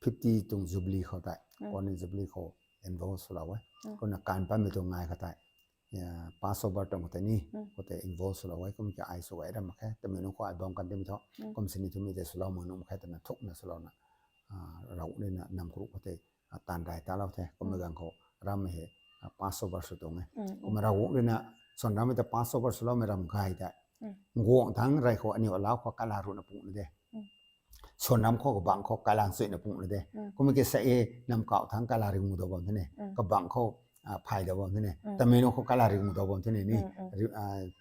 fifty tuang jubilee khou tei, Golden Jubilee khou involve swlou e. Kumna kan pammei tuang ngai khou tei Passover tuang khou tei ni khou tei involve swlou e. Kum ki ai sw gay ram mak khe twmei nunc khou ai bam kan timei thu kum sini thumei tei swlou mak num khe twna thukna swlouna Ravguangc rui na nam kru khou tei taanv rai talou the. Kummei ganv khou rammei hei Passover sw tuang e. Kumna Ravguangc rui na swan rammei ta Passover swloumei ram gay tei guang thangc rey khou aniw alau khou kala ruhna pungna de. Swan ram khou kabangc khou kala nchuina pungna de. Kummei ki sa e nam kauh thangc kala ringu dou bam the ne, kabangc khou phay dou bam the ne, tamei nunc khou kala ringu dou bam the ne ni,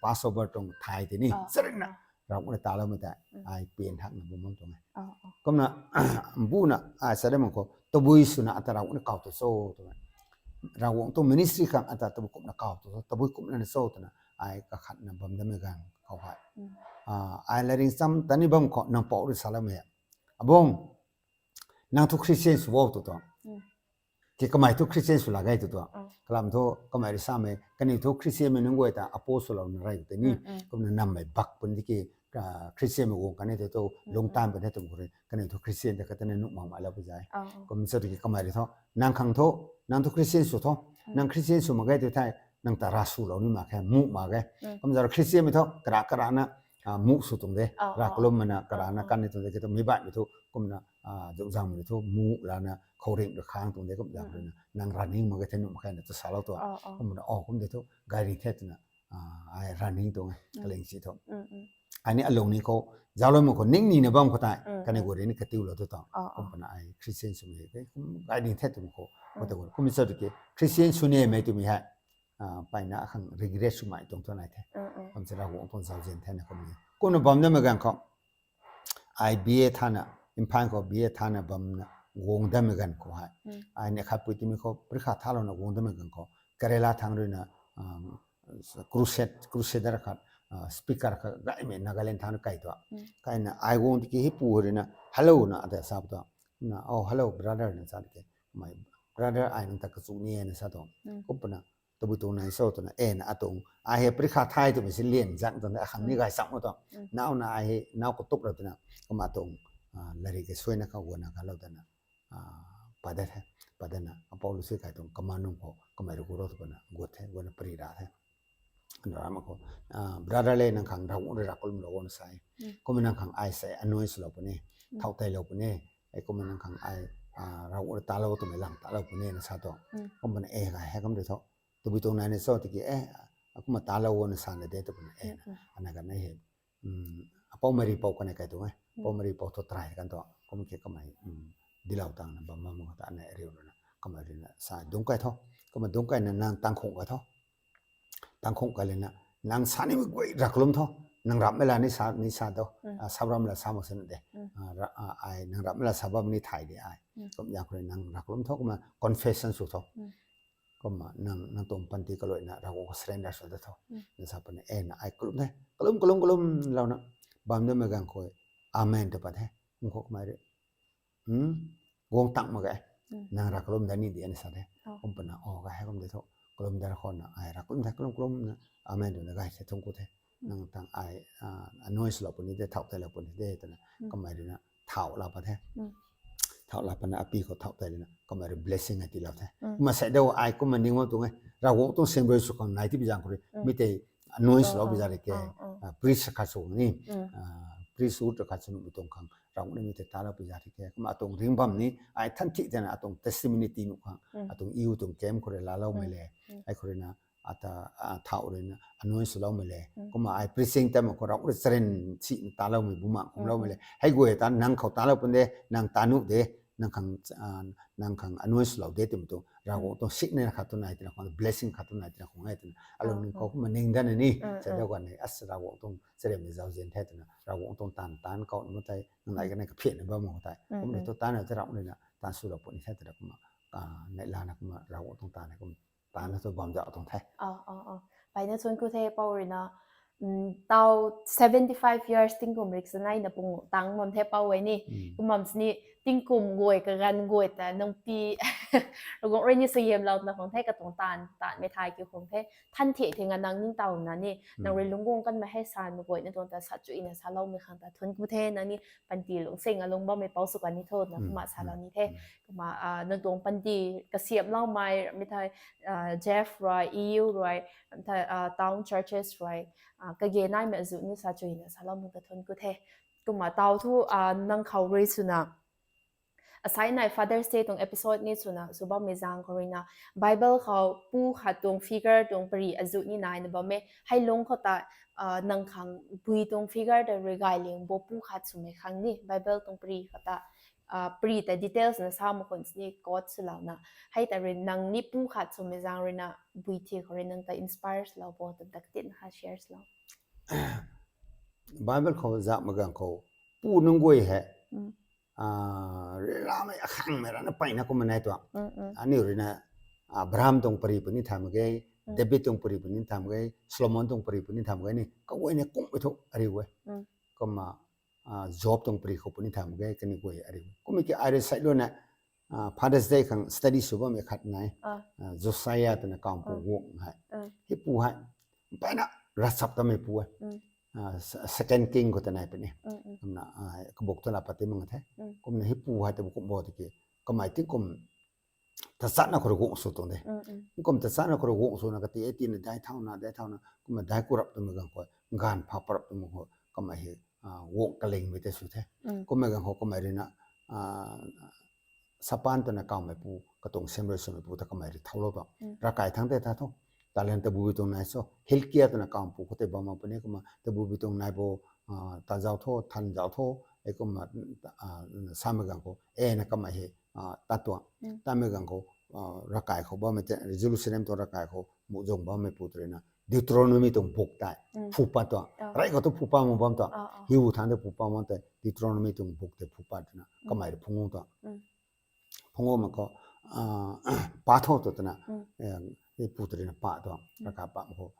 Passover tuang thay tei ni charikna Ravguangc rui taloumei tei ai pian hakna bam bam tuang e. Kumna mbuna ai sa de mang khou tabui swna ata Ravguangc rui kauh tu cho twna, Ravguangc tuang ministry khang ata tabui kumna kauh tu cho, tabui kumna na cho twna ai kakhatna bam damei ganv khou hei ai latrik cham tani bam khou nang pou rui saloumei, Abung, nang thu Christian sw o tu tuang. Ki kamei thu Christian sw lak ge tu tuang. Kalam thu kamei rui samei kaniw thu Christianmei nunc guay ta oppose swlouna rey tei ni, kumna nammei bak pun di ki Christianmei guang kan e tei thu lungc taanv pun e twmei khou rui kaniw thu Christian ta katana nuh mak mei lou pu zay. Kum sa tiki kamei rui thu nang khang thu, nang thu Christian sw thu, nang Christian sw mak ge tu thei nang ta rav swlou ni mak khe, muh mak ge. Kum zara Christian mei thu kara karana muh sw tuang de, rav kalum mana karana kan ni tuang de, kei thu mi baihmei thu kumna zukzangmei thu muh lana khouringh ra khang tuang de, kum zang ruina nang running mak ge the nuh mak khe na tu salou tu. Kumna o kum de thu gayring the twna ai running tuang e, kaling si thu. Ai ni alung ni khou, zauclou mak khou ning nina bam khou tei kaniw guay rui ni katiulou tu ta. Kum pana ai Christian swmei hei kum gayring the twmei khou, khou ta kum chau tiki Christian swnimei twmei hei mpeyna akhang regret swmei tuang thu nai the. Kum si Ravguangc tuang zauzian the na kum ni kumna bam damei ganv khou ai B A thana, Imphal khou B A thana bamna guang damei ganv khou hei, ai ni khatpui timei khou parikha thalouna guang damei ganv khou Kerala thangc ruina crusader khat, speaker khat gaymei Nagaland thangc rui kai tua. Kaina ai guang tiki hipu ruina hello na ata sa tua. Na oh hello brother na sa tiki, my brother ai nang ta kachu ni e na sa tu. Kum pana tabui tuang nai cho twna e na atuang ai hei parikha thay twmei si lian zang twna akhang ni gay cham tu. Nau na ai hei nau katup ra twna kumna atuang lari kasuaina kha guana khalou tana padat the. Padana apou lu si kai tuang kaman nung khou kamei rui gu ro tu pana gut the, guana pari ra the. Ram khou brother le nang khang Ravguangc rui rav kalumlou o na sa e. Kumna nang khang ai sa anoint swlou puni, thau teilou puni, kumna nang khang ai Ravguangc rui talou twmei lang talou puni na sa tu. Kum pana e gay hei kum de thu tabui tuang nai ni cho tiki e, kumna talou o na sa na de tu pana e na ana ganv hei apoumei ripou kanei kai tuang e. Apoumei ripou thu try kan tu kum ki kamei dilou tangna bam bam khou ta anei riu ruina kamei ruina sa dungc kai tho. Kumna dungc kaina nang tangkhung kai tho. Tangkhung kai lena nang sa nimei guay rav kalum tho. Nang rapmei la ni sa ni sa do, sa ramei la sa mak sina de. Ai nang rapmei la sa bam ni thay de ai. Kum zang khou rui nang rav kalum tho kumna confession sw tho. Kumna nang nang tuang panty kaluaina Ravguangc khou surrender sw da tho. Na sa pana e na ai kalum the, kalum kalum kalumlouna bam damei ganv khou amen tu pat the. Kum khou kamei rui guang tang mak ge. Nang rav kalum dat ni de na sa the. Kum pana o gay hei kum de thu kalum dat khouna ai rav kalum the, kalum kalumna amen twna gay the thung ku the. Nang tang ai anoint swlou puni de, thau teilou puni de twna kamei ruina thau la pat the. Thau la pana api khou thau tei lena kamei rui blessing hei tiilou the. Kumna sa dou ai kumna ning bam tuang e, Ravguangc tuang siamruai sw khang nai tipi zang khou rui mi tei anoint swlou pi za ri ke, priest khat sw khang ni, priesthood khat sw nuhmei tuang khang Ravguangc ni mi tei talou pi za ri ke. Kumna atuang ringc bam ni ai than thi thena atuang testimony tii nuh khang atuang iu tuang camp khou rui laaloumei le, ai khou ruina ata thau ruina anoint swloumei le. Kumna ai preaching ta mak khou Ravguangc rui charen si taloumei bumaengh kumloumei le. Hei guay ta nang khou talou pun de, nang ta nuh de, nang khang anoint swlou de twmei tuang Ravguangc tuang signal khat tu nai tina khang, blessing khat tu nai tina khang e twna alung ni khou kumna ning dana ni sa dou kan e, as Ravguangc tuang charemmei zauzian the twna Ravguangc tuang taanv taanc kau na ma tei nang nai kanei kaphianna bam mak khou tei kumna thu taanv na tei Ravguangc ruina taanv swlou puni the twna kumna neihlana kumna Ravguangc tuang taanv hei kum taanv na tu bam zauc tuang the. Mpeyna thuanc ku the pou ruina, tau seventy five years tingkum rik sa naina pung tang bam the pou e ni. Kum bam sini tingkum guay kaganv guay ta nang pi Ravguangc rui ni suaihiamlou twna khang the, katuang taanv taanvmei thay kiu khang the. Than thi thena nang ningtowna ni nang rui lungc guang kanmei hei sanmei guayna tuang ta sa chuina saloumei khang ta thuanc ku the. Nang ni panty lungc singa lungc bammei pou sw kan ni tho twna kumna salou ni the. Kumna nang tuang panty kasiamhloumei mi thei Jeff rui, E U rui, mi thei town churches rui kage naimei azuh ni sa chuina saloumei ta thuanc ku the. Kumna tau thu nang khou rui swna asai nai Father's Day tuang episode ni swna sw bammei zaeng khou ruina Bible khou pu khat tuang figure tuang pari azuh ni naina bam e. Hei lungc khou ta nang khang bui tuang figure ta rui gay liang bo pu khat swmei khang ni Bible tuang pari khou ta pari ta details na sa mak khun sini quote swlouna, hei ta rui nang ni pu khat swmei zaeng ruina bui thi khou rui nang ta inspire swlou bo twmei ta katinna kha share swlou. Bible khou zak mak ganv khou pu nunc guay hei ramei akhangmei rana mpeyna kumna nai tuang. Aniu ruina Abraham tuang pari puni thay mak ge, David tuang pari puni thay mak ge, Solomon tuang pari puni thay mak ge ni kaguayna kummei thu ariu e. Kumna Job tuang pari khou puni thay mak ge kaniw guay ariu e. Kummei ki ai rui sailouna Father's Day khang study sw bammei khat nai, Josiah twna kawmpu guang hei, hei pu hei mpeyna ravchap tamei pu e. Second King khou ta nai puni. Kumna kabuk thu la pat ti mak the. Kumna hei pu hei tabui kum bo tiki kamei tingkum tachatna khou rui guang sw tuang de. Kum tachatna khou rui guang swna kati e tina dai thauna, dai thauna, kumna dai kurap twmei ganv khou, gaanv pha parap twmei khou, kamei hei, guang kalingmei tei sw the. Kummei ganv khou kamei rui na, Sapan twna kawmeipu, katuang siamruai swmeipu ta kamei rui thaulou tuang. Ravkai thangc tei tha tho. Talent tabui tuang nai cho, Hilkia twna kawmeipu khou tei bam mak puni kumna, tabui tuang nai bo, ta zauc tho, than zauc tho, e kumna, samei ganv khou, e na kamei hei, tat tuang. Tatmei ganv khou, ravkai khou bammei tei, Jerusalem tuang ravkai khou muhzwng bammeipu tw rui na, Deuteronomy tuang book tei, phu pat tuang. Rey khou tu phu pat mak bam tuang. Hiu thangc tei phu pat mak tei, Deuteronomy tuang book tei phu pat twna, kamei rui phungc tuang. Phungc mak khou, pa tho tu twna, pu tw rui na pa tuang. Ravkai pa mak khou,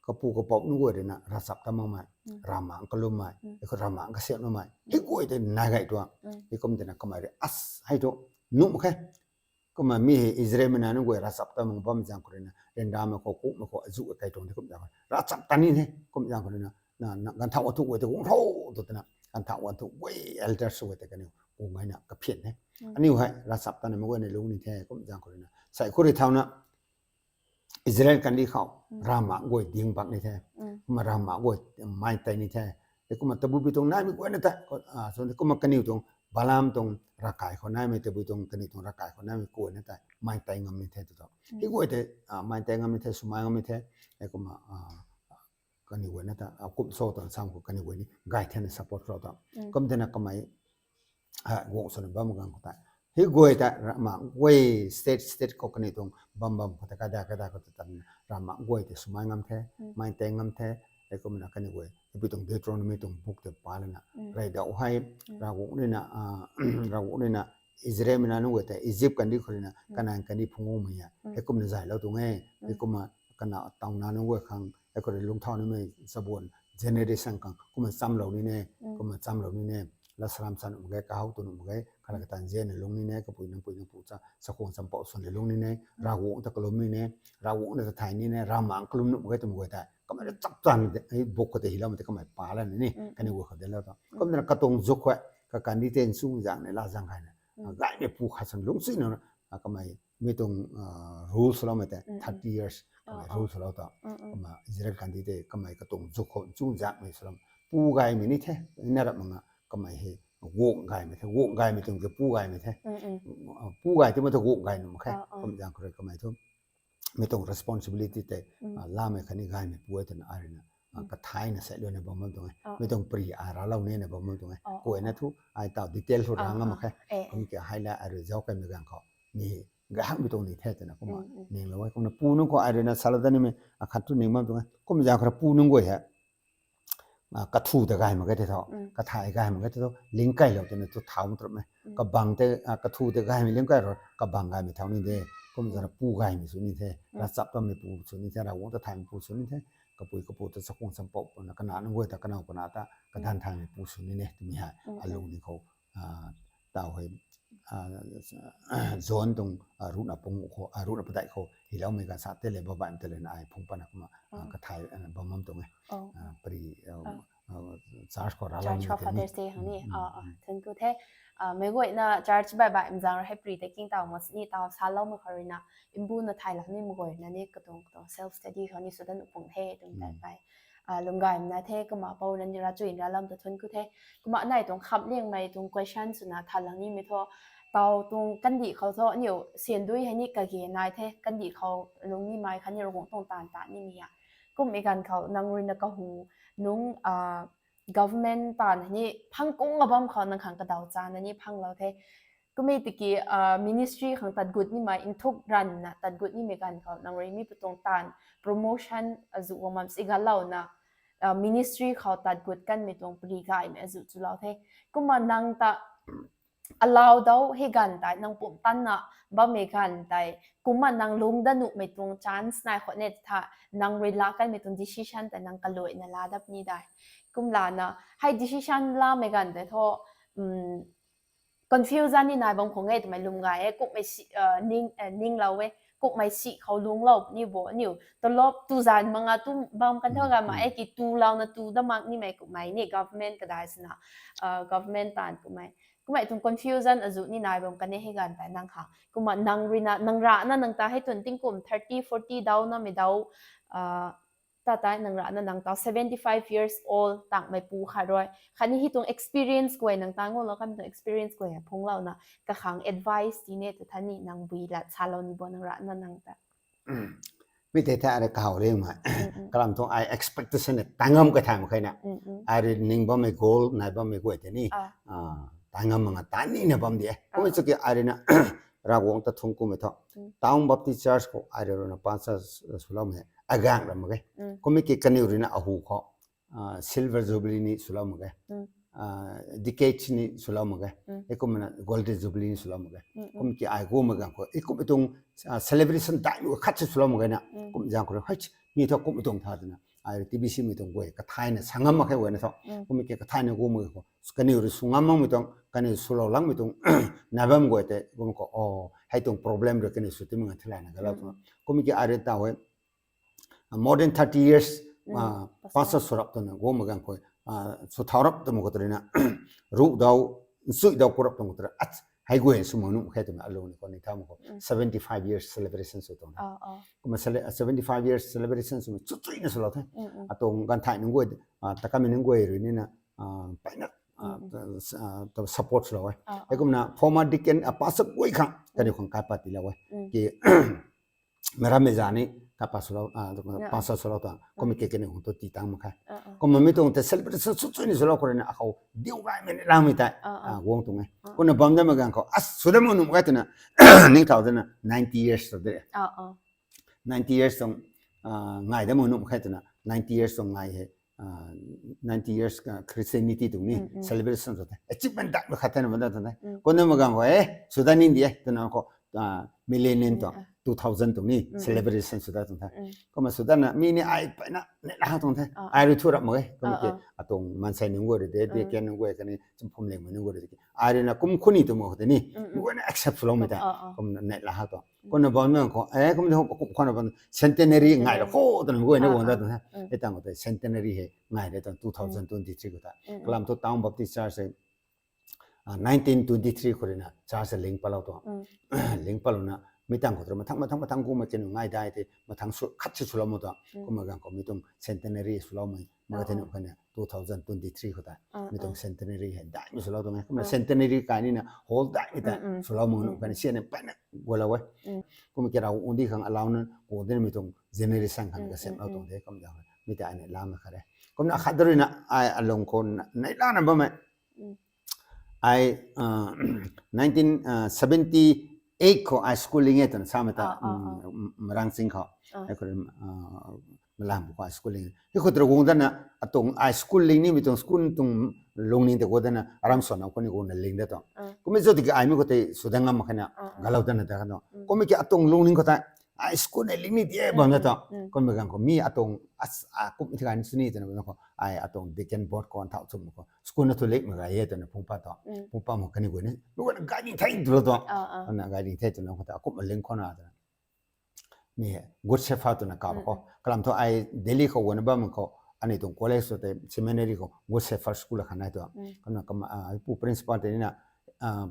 kapu kapouc nunc guay rui na ravchap ta makmei, ravmaengc kalummei, e khou ravmaengc kasiamh makmei, hei guay tei nai gay tuang. Hei kum twna kamei rui as hei tu, nuh mak khe. Kumna mi hei Israelmei nac nunc guay ravchap ta mak bam zaeng khou rui na, ryanramei khou, kukmei khou, azuh kai tuang the kum zaeng khou, ravchap ta ni the kum zaeng khou rui na, na, na, ganv thau wan thu guay tei guang tho tu twna, ganv thau wan thu guay elders guay tei kaniw guang gayna kaphian the. Aniu hei ravchap ta ni mak guayna lungc ni the kum zaeng khou rui na. Sai khou rui thauna, Israel kandih khou, ravmaengc guay ding bak ni the. Kumna ravmaengc guay, mai tei ni the. Kumna tabui tuang naimei guayna tei, kumna kaniw tuang, Balaam tuang ravkai khou naimei, tabui tuang kaniw tuang ravkai khou naimei guayna tei mai tei ngam ni the tu tho. Hei guay tei, mai tei ngam ni the, swmai ngam ni the. Kumna, kaniw guayna ta, kum cho tuang sam khou kaniw guay ni gay thena support khou ta. Kum thena kamei, guang swna bam ganv khou tei, hei guay tei ravmaengc guay state, state khou kaniw tuang bam bam khou tei, kada kada khou tei tan, ravmaengc guay tei swmai ngam the, mai tei ngam the. Hei kumna kaniw guay, tabui tuang Deuteronomy tuang book tei pa lana, rey dauh hei, Ravguangc rui na, Ravguangc rui na, Israelmei nac nunc guay tei Egypt kandih khou rui na Kanan kandih phungc guangmei e. Hei kumna zaylou tuang e. Hei kumna kana taw nac nunc guay khang, hei khou rui lungcthau nimei chabuan generation khang kumna chamlou ni ne, kumna chamlou ni ne. Lat saram sa nuh mak ge, kahow tu nuh mak ge, kala katan zianna lungc ni ne, kapui nang pui nang pu cha, chakhwang champouh swn le lungc ni ne, Ravguangc ta kalum ni ne, Ravguangc ta thay ni ne, ravmaengc kalum nuh mak ge twmei guay tei, kamei rui chap tan, hei book khou tei hyloumei tei kamei pa lana ni, kaniw guay khou delou ta. Kum twna katuang zuk khou, kakandih tei nchumhzaeng ni laa zaeng gayna, gaymei pu khat san lungcsi na, kamei mi tuang, rule swloumei tei thirty years kamei rule swlou ta. Kumna Israel kandih tei kamei katuang zuk khou nchumhzaengmei swlou, pu gaymei ni the, na rap mak nga, kamei hei guang gaymei the, guang gaymei tuang ke pu gaymei the. Pu gay ti mak the guang gay nuh mak khe. Kum zaeng khou rui kamei thu, mi tuang responsibility tei, lamei khatni gaymei pu e twna ai rui na, kathayna seiluaina bam bam tuang e. Mi tuang pri ai raclou nina bam bam tuang e. Kuayna thu ai taw detail thu ra ngam mak khe. Kum ki hei la ai rui zauc kaimei ganv khou, mi gay hakmei tuang ni the twna kumna ninglou e. Kumna pu nunc khou ai rui na salou dat nimei akhat thu ning bam tuang e. Kum zaeng khou rui pu nunc guay hei, kathu ta gay mak ge the tho, kathay gaymei ge the tho, lingkailou twna thu thau mak turup e. Kabang tei, kathu tei gaymei lingkailou, kabang gaymei thau ni de. Kum zana pu gaymei sw ni the, ravchap tamei pu sw ni the, Ravguangc ta thaymei pu sw ni the. Kapui kapu ta chakhwang champouh puna, kanac nunc guay ta, kanow kanac ta kadan thaymei pu sw ni ne twmei hei alung ni khou, taw hei, John tuang, ruhna pung khou, ruhna padeih khou hyloumei ganv sa tei le, babaihmei tei le na ai phungc patna kumna, kathay, bam bam tuang e. Pri, church khou raclou ni khou Father's Day khang ni, thank you the. Meic guayna church baihbaih mzaeng rui hei pri tei king taw mak sini taw saloumei khou rui na, mbuna thaylou nimei guayna ni katuang katuang self study khou ni sw dat nuh pung the twmei tei, lwm gaymei na the. Kumna pou nani ravchuyna raclou ta thank you the. Kumna nai tuang khamliangmei tuang question swna thaylou nimei thu, taw tuang kandih khou thu aniu syan dui hei ni kage nai the, kandih khou lung nimei khatni Ravguangc tuang taanv ta nimei a. Kummei ganv khou nang rui na kahu nungc, government taanv hei ni phang kung a bam khou nang khang kadaw chana ni phanglou the. Kummei tiki, ministry khang tat gut nimei, nthuk ranvna tat gut nimei ganv khou nang rui mi pu tuang taanv promotion azuh guang bam si galouna, ministry khou tat gut kanmei tuang pri gaymei azuh chulou the. Kumna nang ta allow dau hei ganv tei nang pumtan na bammei ganv tei, kumna nang lungc dat nuhmei tuang chance nai khou ne tha, nang rui laa kanmei tuang decision tei nang kaluaina laa dat ni dai. Kumlana hei decision laamei ganv tei thu, confusion ni nai bam khang e twmei lwm gay e. Kummei si, ninglou e, kummei si khou lungclou ni bo, aniu talop tu zan manga tu bam kan tho ga ma e ki, tulouna tu dat mak nimei kummei ni government kadai swna, government taanv kummei Kumna tuang confusion azu ni nai bam kan e hei ganv tei nang khang. Kumna nang ruina, nang rana nang ta hei tun tingkum thirty, forty dau na mei dau, uh, ta tei nang rana nang tau seventy five years old tang mei pu khat rui. Khatni hei tuang experience guay nang ta ngou lou kan tuang experience guay phung lou na. Kakhang advice ti ne ta tha ni nang bui lat sa lou ni bo nang rana nang ta. Mi tei tei are kahaw ring ma. Kalam tuang ai expectation e tangam ka tham khe na. Ai ri ning bam mei goal, nai bam mei guay tei ni. Tangam manga ta ni na bam di e. Kumei chu ki ai ri na Ravguangc ta thung kumei tho. Town Baptist Church khou ai ri runa pastor swlou mei agang ram mak ge. Kumei ki kaniw rui na ahu khou silver jubilee ni swlou mak ge. Decade ni swlou mak ge. Heikum na golden jubilee ni swlou mak ge. Kum ki ai gu mak gang khou heikum tuang celebration dai nu khat si swlou mak ge na. Kum zang khou hei mi tho kum tuang tha twna ai T B C mei tuang guay kathayna sangam mak khe guay na tho. Kum ki kathayna gu mak khou kaniw rui sw ngam makmei tuang, kaniw swlou langmei tuang nai bam guay tei kum khou o hei tuang problem rui kaniw sw ti mak thilana galou tuang. Kum ki ai ri ta hei more than thirty years pastor swrap twna gu mak gang khou sw thau rap twmei khou tei na ruh dau nchui dau kurap twmei khou tei hei guay sw mak nuh khe twna alung ni khou ni tha mak khou seventy five years celebration sw tuang. Kumna seventy five years celebration sw chu chuina swlou the. Atuang ganv thai nunc guay, takamei nunc guay rui ni na mpeyna support swlou e. Heikum na former deacon, pastor guay khang kaniw khang kaipat tilou e ki merammei za ni kaipat swlou, pastor swlou ta kum ki kaniw khang tu tii tang mak khe. Kumna mi tuang tei celebration chu chuina swlou khou rui na akhou diu gaymei ni langmei tei guang tuang e. Kumna bam da mak gang khou a sw da mak nuh khe twna ning thau dana ninety years sw de. Ninety years tuang ngai da mak nuh khe twna ninety years tuang ngai hei ninety years Christianity tuang ni celebration sw the. Achievement dai mak khat thena bam da tuang the. Kumna mak gang khou e sw da ning di e twna khou millennium tuang two thousand tuang ni celebration sw da tuang the. Kumna sw dana mi ni ai mpeyna neihla tuang the. Ai rui thu rap mak e kum ki atuang maansei nunc guay rui de, deacon nunc guay khatni chumphum lingmei nunc guay rui de. Ai rui na kum khuni twmei khou tei ni guayna accept swlou mei tei kumna neihla tuang. Kumna bam nang khou e kum de kum khou na bam centenary ngai ra khou twna guayna guang da tuang the. Hei tang khou tei centenary hei ngai de tuang two thousand twenty three khou tei kalam thu Town Baptist Church hei nineteen twenty three khou rui na church ling patlou tuang. Ling patlouna mi tang khou tei mathang mathang mathang kumna kaniw ngai dai tei mathang khat si swlou mak tuang. Kumna gang khou mi tuang centenary swlou mei mak khe thei nuh khe na two thousand twenty three khou tei mi tuang centenary hei daimei swlou tuang e. Kumna centenary kai ni na hall daimei tei swlou mak nuh khe na sian mpeyna gualou e. Kumna ki Ravguangc di khang allow na gu dinmei tuang generation khang kasemlou tuang de kum zang mi tei ai neihla mak khat e. Kumna khat rui na ai alung khou neihlana bammei ai nineteen seventy eight khou ai school ling e twna samei ta Marangching khou. Hei khou malam khou ai school ling e. Hei khou tei guang dana atuang ai school ling nimei tuang school tuang lungning tei guang dana aram swanam khou ni guangna ling da tuang. Kummei cho tiki ai mi khou tei sw da ngam mak khe na galou dana ta kha tuang. Kummei ki atuang lungning khou tei ai school nei ling ni di e bam na tuang. Kummei gang khou mi atuang kum thi gan sw ni twna bam khou ai atuang deacon board khou nthau chum khou school na thu ling mak ga e twna phungc pat tuang. Phungc pat mak kaniw guay ni guayna guiding thei twlou tuang. Ana guiding thei twna khou ta akumna ling khou na twna mi Good Shepherd twna kaw khou kalam thu ai Delhi khou guangna bam khou aniu tuang college tei seminary khou Good Shepherd school kha nai tuang. Kumna pu principal tei ni na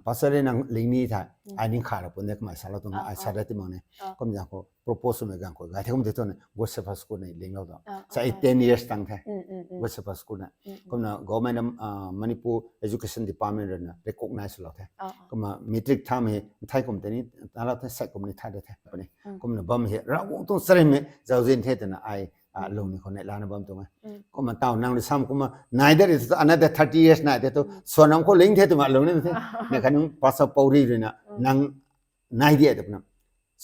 pastor le nang ling ni the ai ning khalou pun de kamei salou tuang ai sa da ti mak ni. Kumna khou propose mei gang khou gay the kum tei tuang ni Good Shepherd school ni linglou tuang. Sa ai ten years tang the Good Shepherd school na. Kumna government Manipur education department rui na recognize lou the. Kumna matric thamei thei kum tei ni talou the, sei kum ni thay da the puni. Kumna bam hei Ravguangc tuang charynmei zauzian the twna ai lungning khou neihlana bam tuang e. Kumna taw nang rui sam kumna nai de rui thu another thirty years nai de thu swanam khou ling the twmei lungning the. Nei kha nung pastor Pouri rui na nang nai di e twna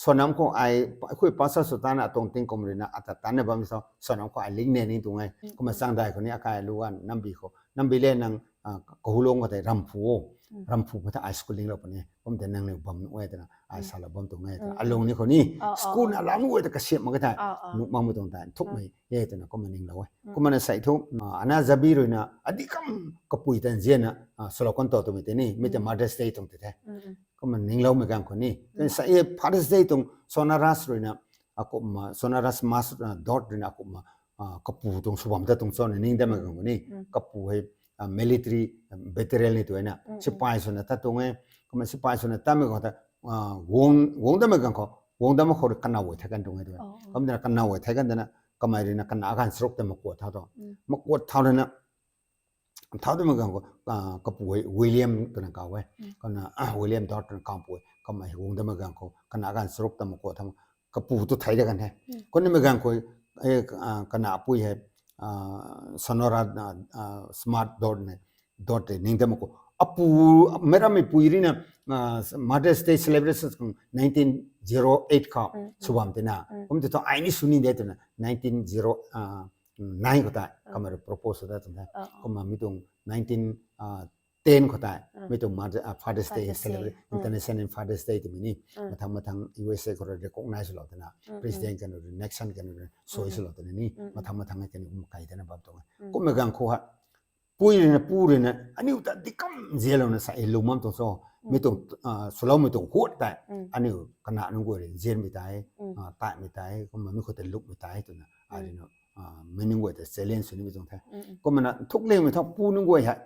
swanam khou ai khui pastor sw tana atuang tingkum rui na ata tanna bam thu swanam khou ai ling ne ni tuang e. Kumna changdai khou ni akai lu gan nambi khou nambi le nang kahulung khou tei Ramphu o, Ramphu khou tei ai school linglou puni. Kum tei nangniw bam nuh e twna ai salou bam tuang e twna alungning khou ni school na lau nuh e ta kasiam mak khe tei nuh makmei tuang tei nthukmei e twna kumna ninglou e. Kumna sei thu ana Zabi rui na adi kam kapui tan zianna swlou kan to twmei tei ni mi tei Mother's Day tuang tei the. Kumna ningloumei gang khou ni sa e Father's Day tuang Sonaras rui na akumna Sonaras Mas Dot rui na akumna kapu tuang sw bam ta tuang cho na ning datmei gang khou ni kapu hei military veteran ni tu na sipai swna tat tuang e. Kumna sipai swna tatmei khou ta guang guang datmei ganv khou guang datmei khou rui kanaw guay thei kan tuang e tu. Kumna kanaw guay thei kan dana kamei rui na kana ganv charuk ta makuat thau tu, makuat thau rui na thau datmei ganv khou kapu William twna kaw e. Kumna William Dodd twna kaw pui, kamei guang datmei ganv khou kana ganv charuk ta makuat thau kapu tu thei da kan he. Kumna mei ganv khou kana pui hei Sonora Smart Dodd ne, Dodd tei ning ta mak khou apu, meic rammei pui rui na Mother's Day celebration khang nineteen zero eight khou sw bam tina kum ti thu ai ni sw ni de twna nineteen zero nine khou tei kamei rui propose ta tuang the. Kumna mi tuang nineteen ten khou tei mi tuang Father's Day celebration, International Father's Day twmei ni mathang mathang U S A khou rui recognize swlou tina, president kaniw rui, Nixon kaniw rui sui swlou tina ni mathang mathang kaniw kum kai tana bam tuang e. Kumna ganv khou hei pui rui na pu rui na aniu ta di kam nzianlouna sa e lwm bam tuang cho, mi tuang swloumei tuang huat tei aniu kana nunc guay rui nzianmei tei, taimei tei, kumna mi khou tei lukmei tei twna ai rui na mi nunc guay ta challenge sw nimei tuang the. Kumna nthuk lingmei thu pu nunc guay hei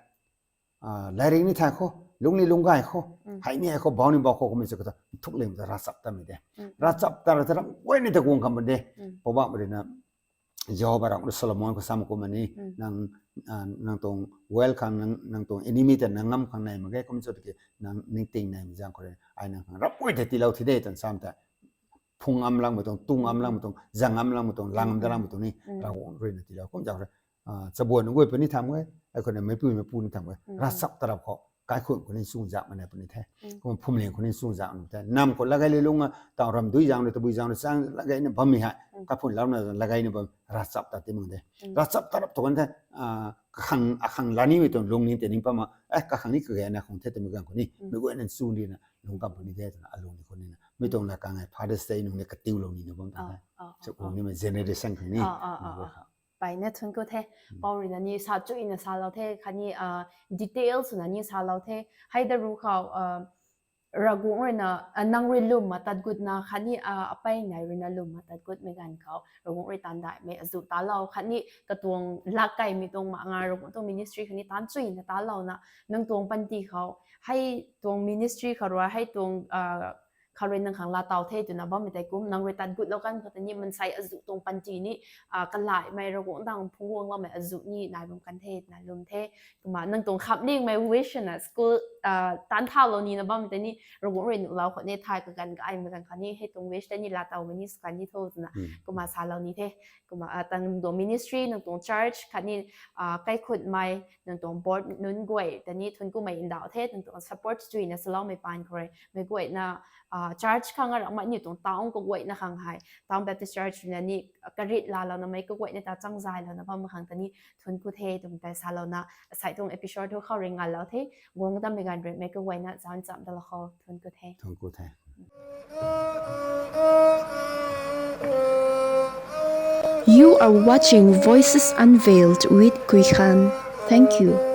lairik ni thay khou, lung ni lung gay khou, hei ni hei khou, bau ni bau khou kummei sa khou ta nthuk lingmei ta ravchap tatmei de. Ravchap tat ra ta ramh guay ni ta guang kham de. Poubauhmei rui na Jihova Ravguangc rui Solomon khou sa mak kumna ni, nang nang tuang wealth khang, nang tuang enemy ta nang ngam khang nai mak ge, kum cho tiki nang ningting naimei zaeng khou rui ai nang khang ramh guay ta tiilou thi de twna sam tei phung ngam langmei tuang, tu ngam langmei tuang, zang ngam langmei tuang, lang ngam da langmei tuang ni Ravguangc rui na tiilou kum zaeng rui chabuan nunc guay puni tham e, ai khou na meipui meipu ni tham e, ravchap tat rap khou kaikhunc khou ni chuzaenghmei nai puni the. Kumna phwamling khou ni chuzaenghmei the. Nam khou lagay lilung a taw ramdui zaeng rui, tabui zaeng rui chang lagayna bammei hei kaphun louna lagayna bam ravchap tat ti mak de. Ravchap tat rap tu kan the. Kakhang akhang lanimei tuang lungning tei ning pam a, e kakhang ni kagayna khang the twmei ganv khou ni mei guayna chu nina lung kam puni de twna alung ni khou nina mi tuang la kang e Father's Day nung ni katiulou nina bam ta the. Sa ku nimei generation khang ni Mpeyna thun ku the. Pou rui na ni sa chuina salou the khatni details swna ni salou the. Hei da ru khou Ravguangc rui na nang rui lwm ma tat gutna khatni apey nai rui na lwm ma tat gutmei ganv khou Ravguangc rui taanv daihmei azuh talou khatni katuang lak kaimei tuang ma nga Ravguangc tuang ministry khatni taanv chuina talouna nang tuang panty khou hei tuang ministry khou rui hei tuang khou rui nang khang laa taw the twna bammei tei kum nang rui tat gutlou kan khou ta ni mansei azuh tuang panty ni kalaimei Ravguangc dang phungc guangloumei azuh ni nai bam kan the twna lwm the. Kumna nang tuang khamlingmei wish na school taanv thaulou nina bammei tei ni Ravguangc rui nuhlou khou ni thay kaganv kaimei ganv khou ni hei tuang wish tei ni laa tawmei ni sw kan ni tho twna kumna salou ni the. Kumna tang nang tuang ministry, nang tuang church khatni kaikhunmei nang tuang board nunc guay ta ni thun kumei ndauh the. Nang tuang support chuina saloumei paan khou rui mei guayna church khang a ramh mak ni tuang town kaguayna khang hei Town Baptist Church rui na ni karit laalouna mei kaguayna ta changzaylouna bam khang ta ni thun ku the twmei tei salouna asei tuang episode thu khou rui nganlou the. Guang tammei ganv rui mei kaguayna zan cham talou khou thun ku the. Thun ku the. You are watching Voices Unveiled with Kuikhan. Thank you.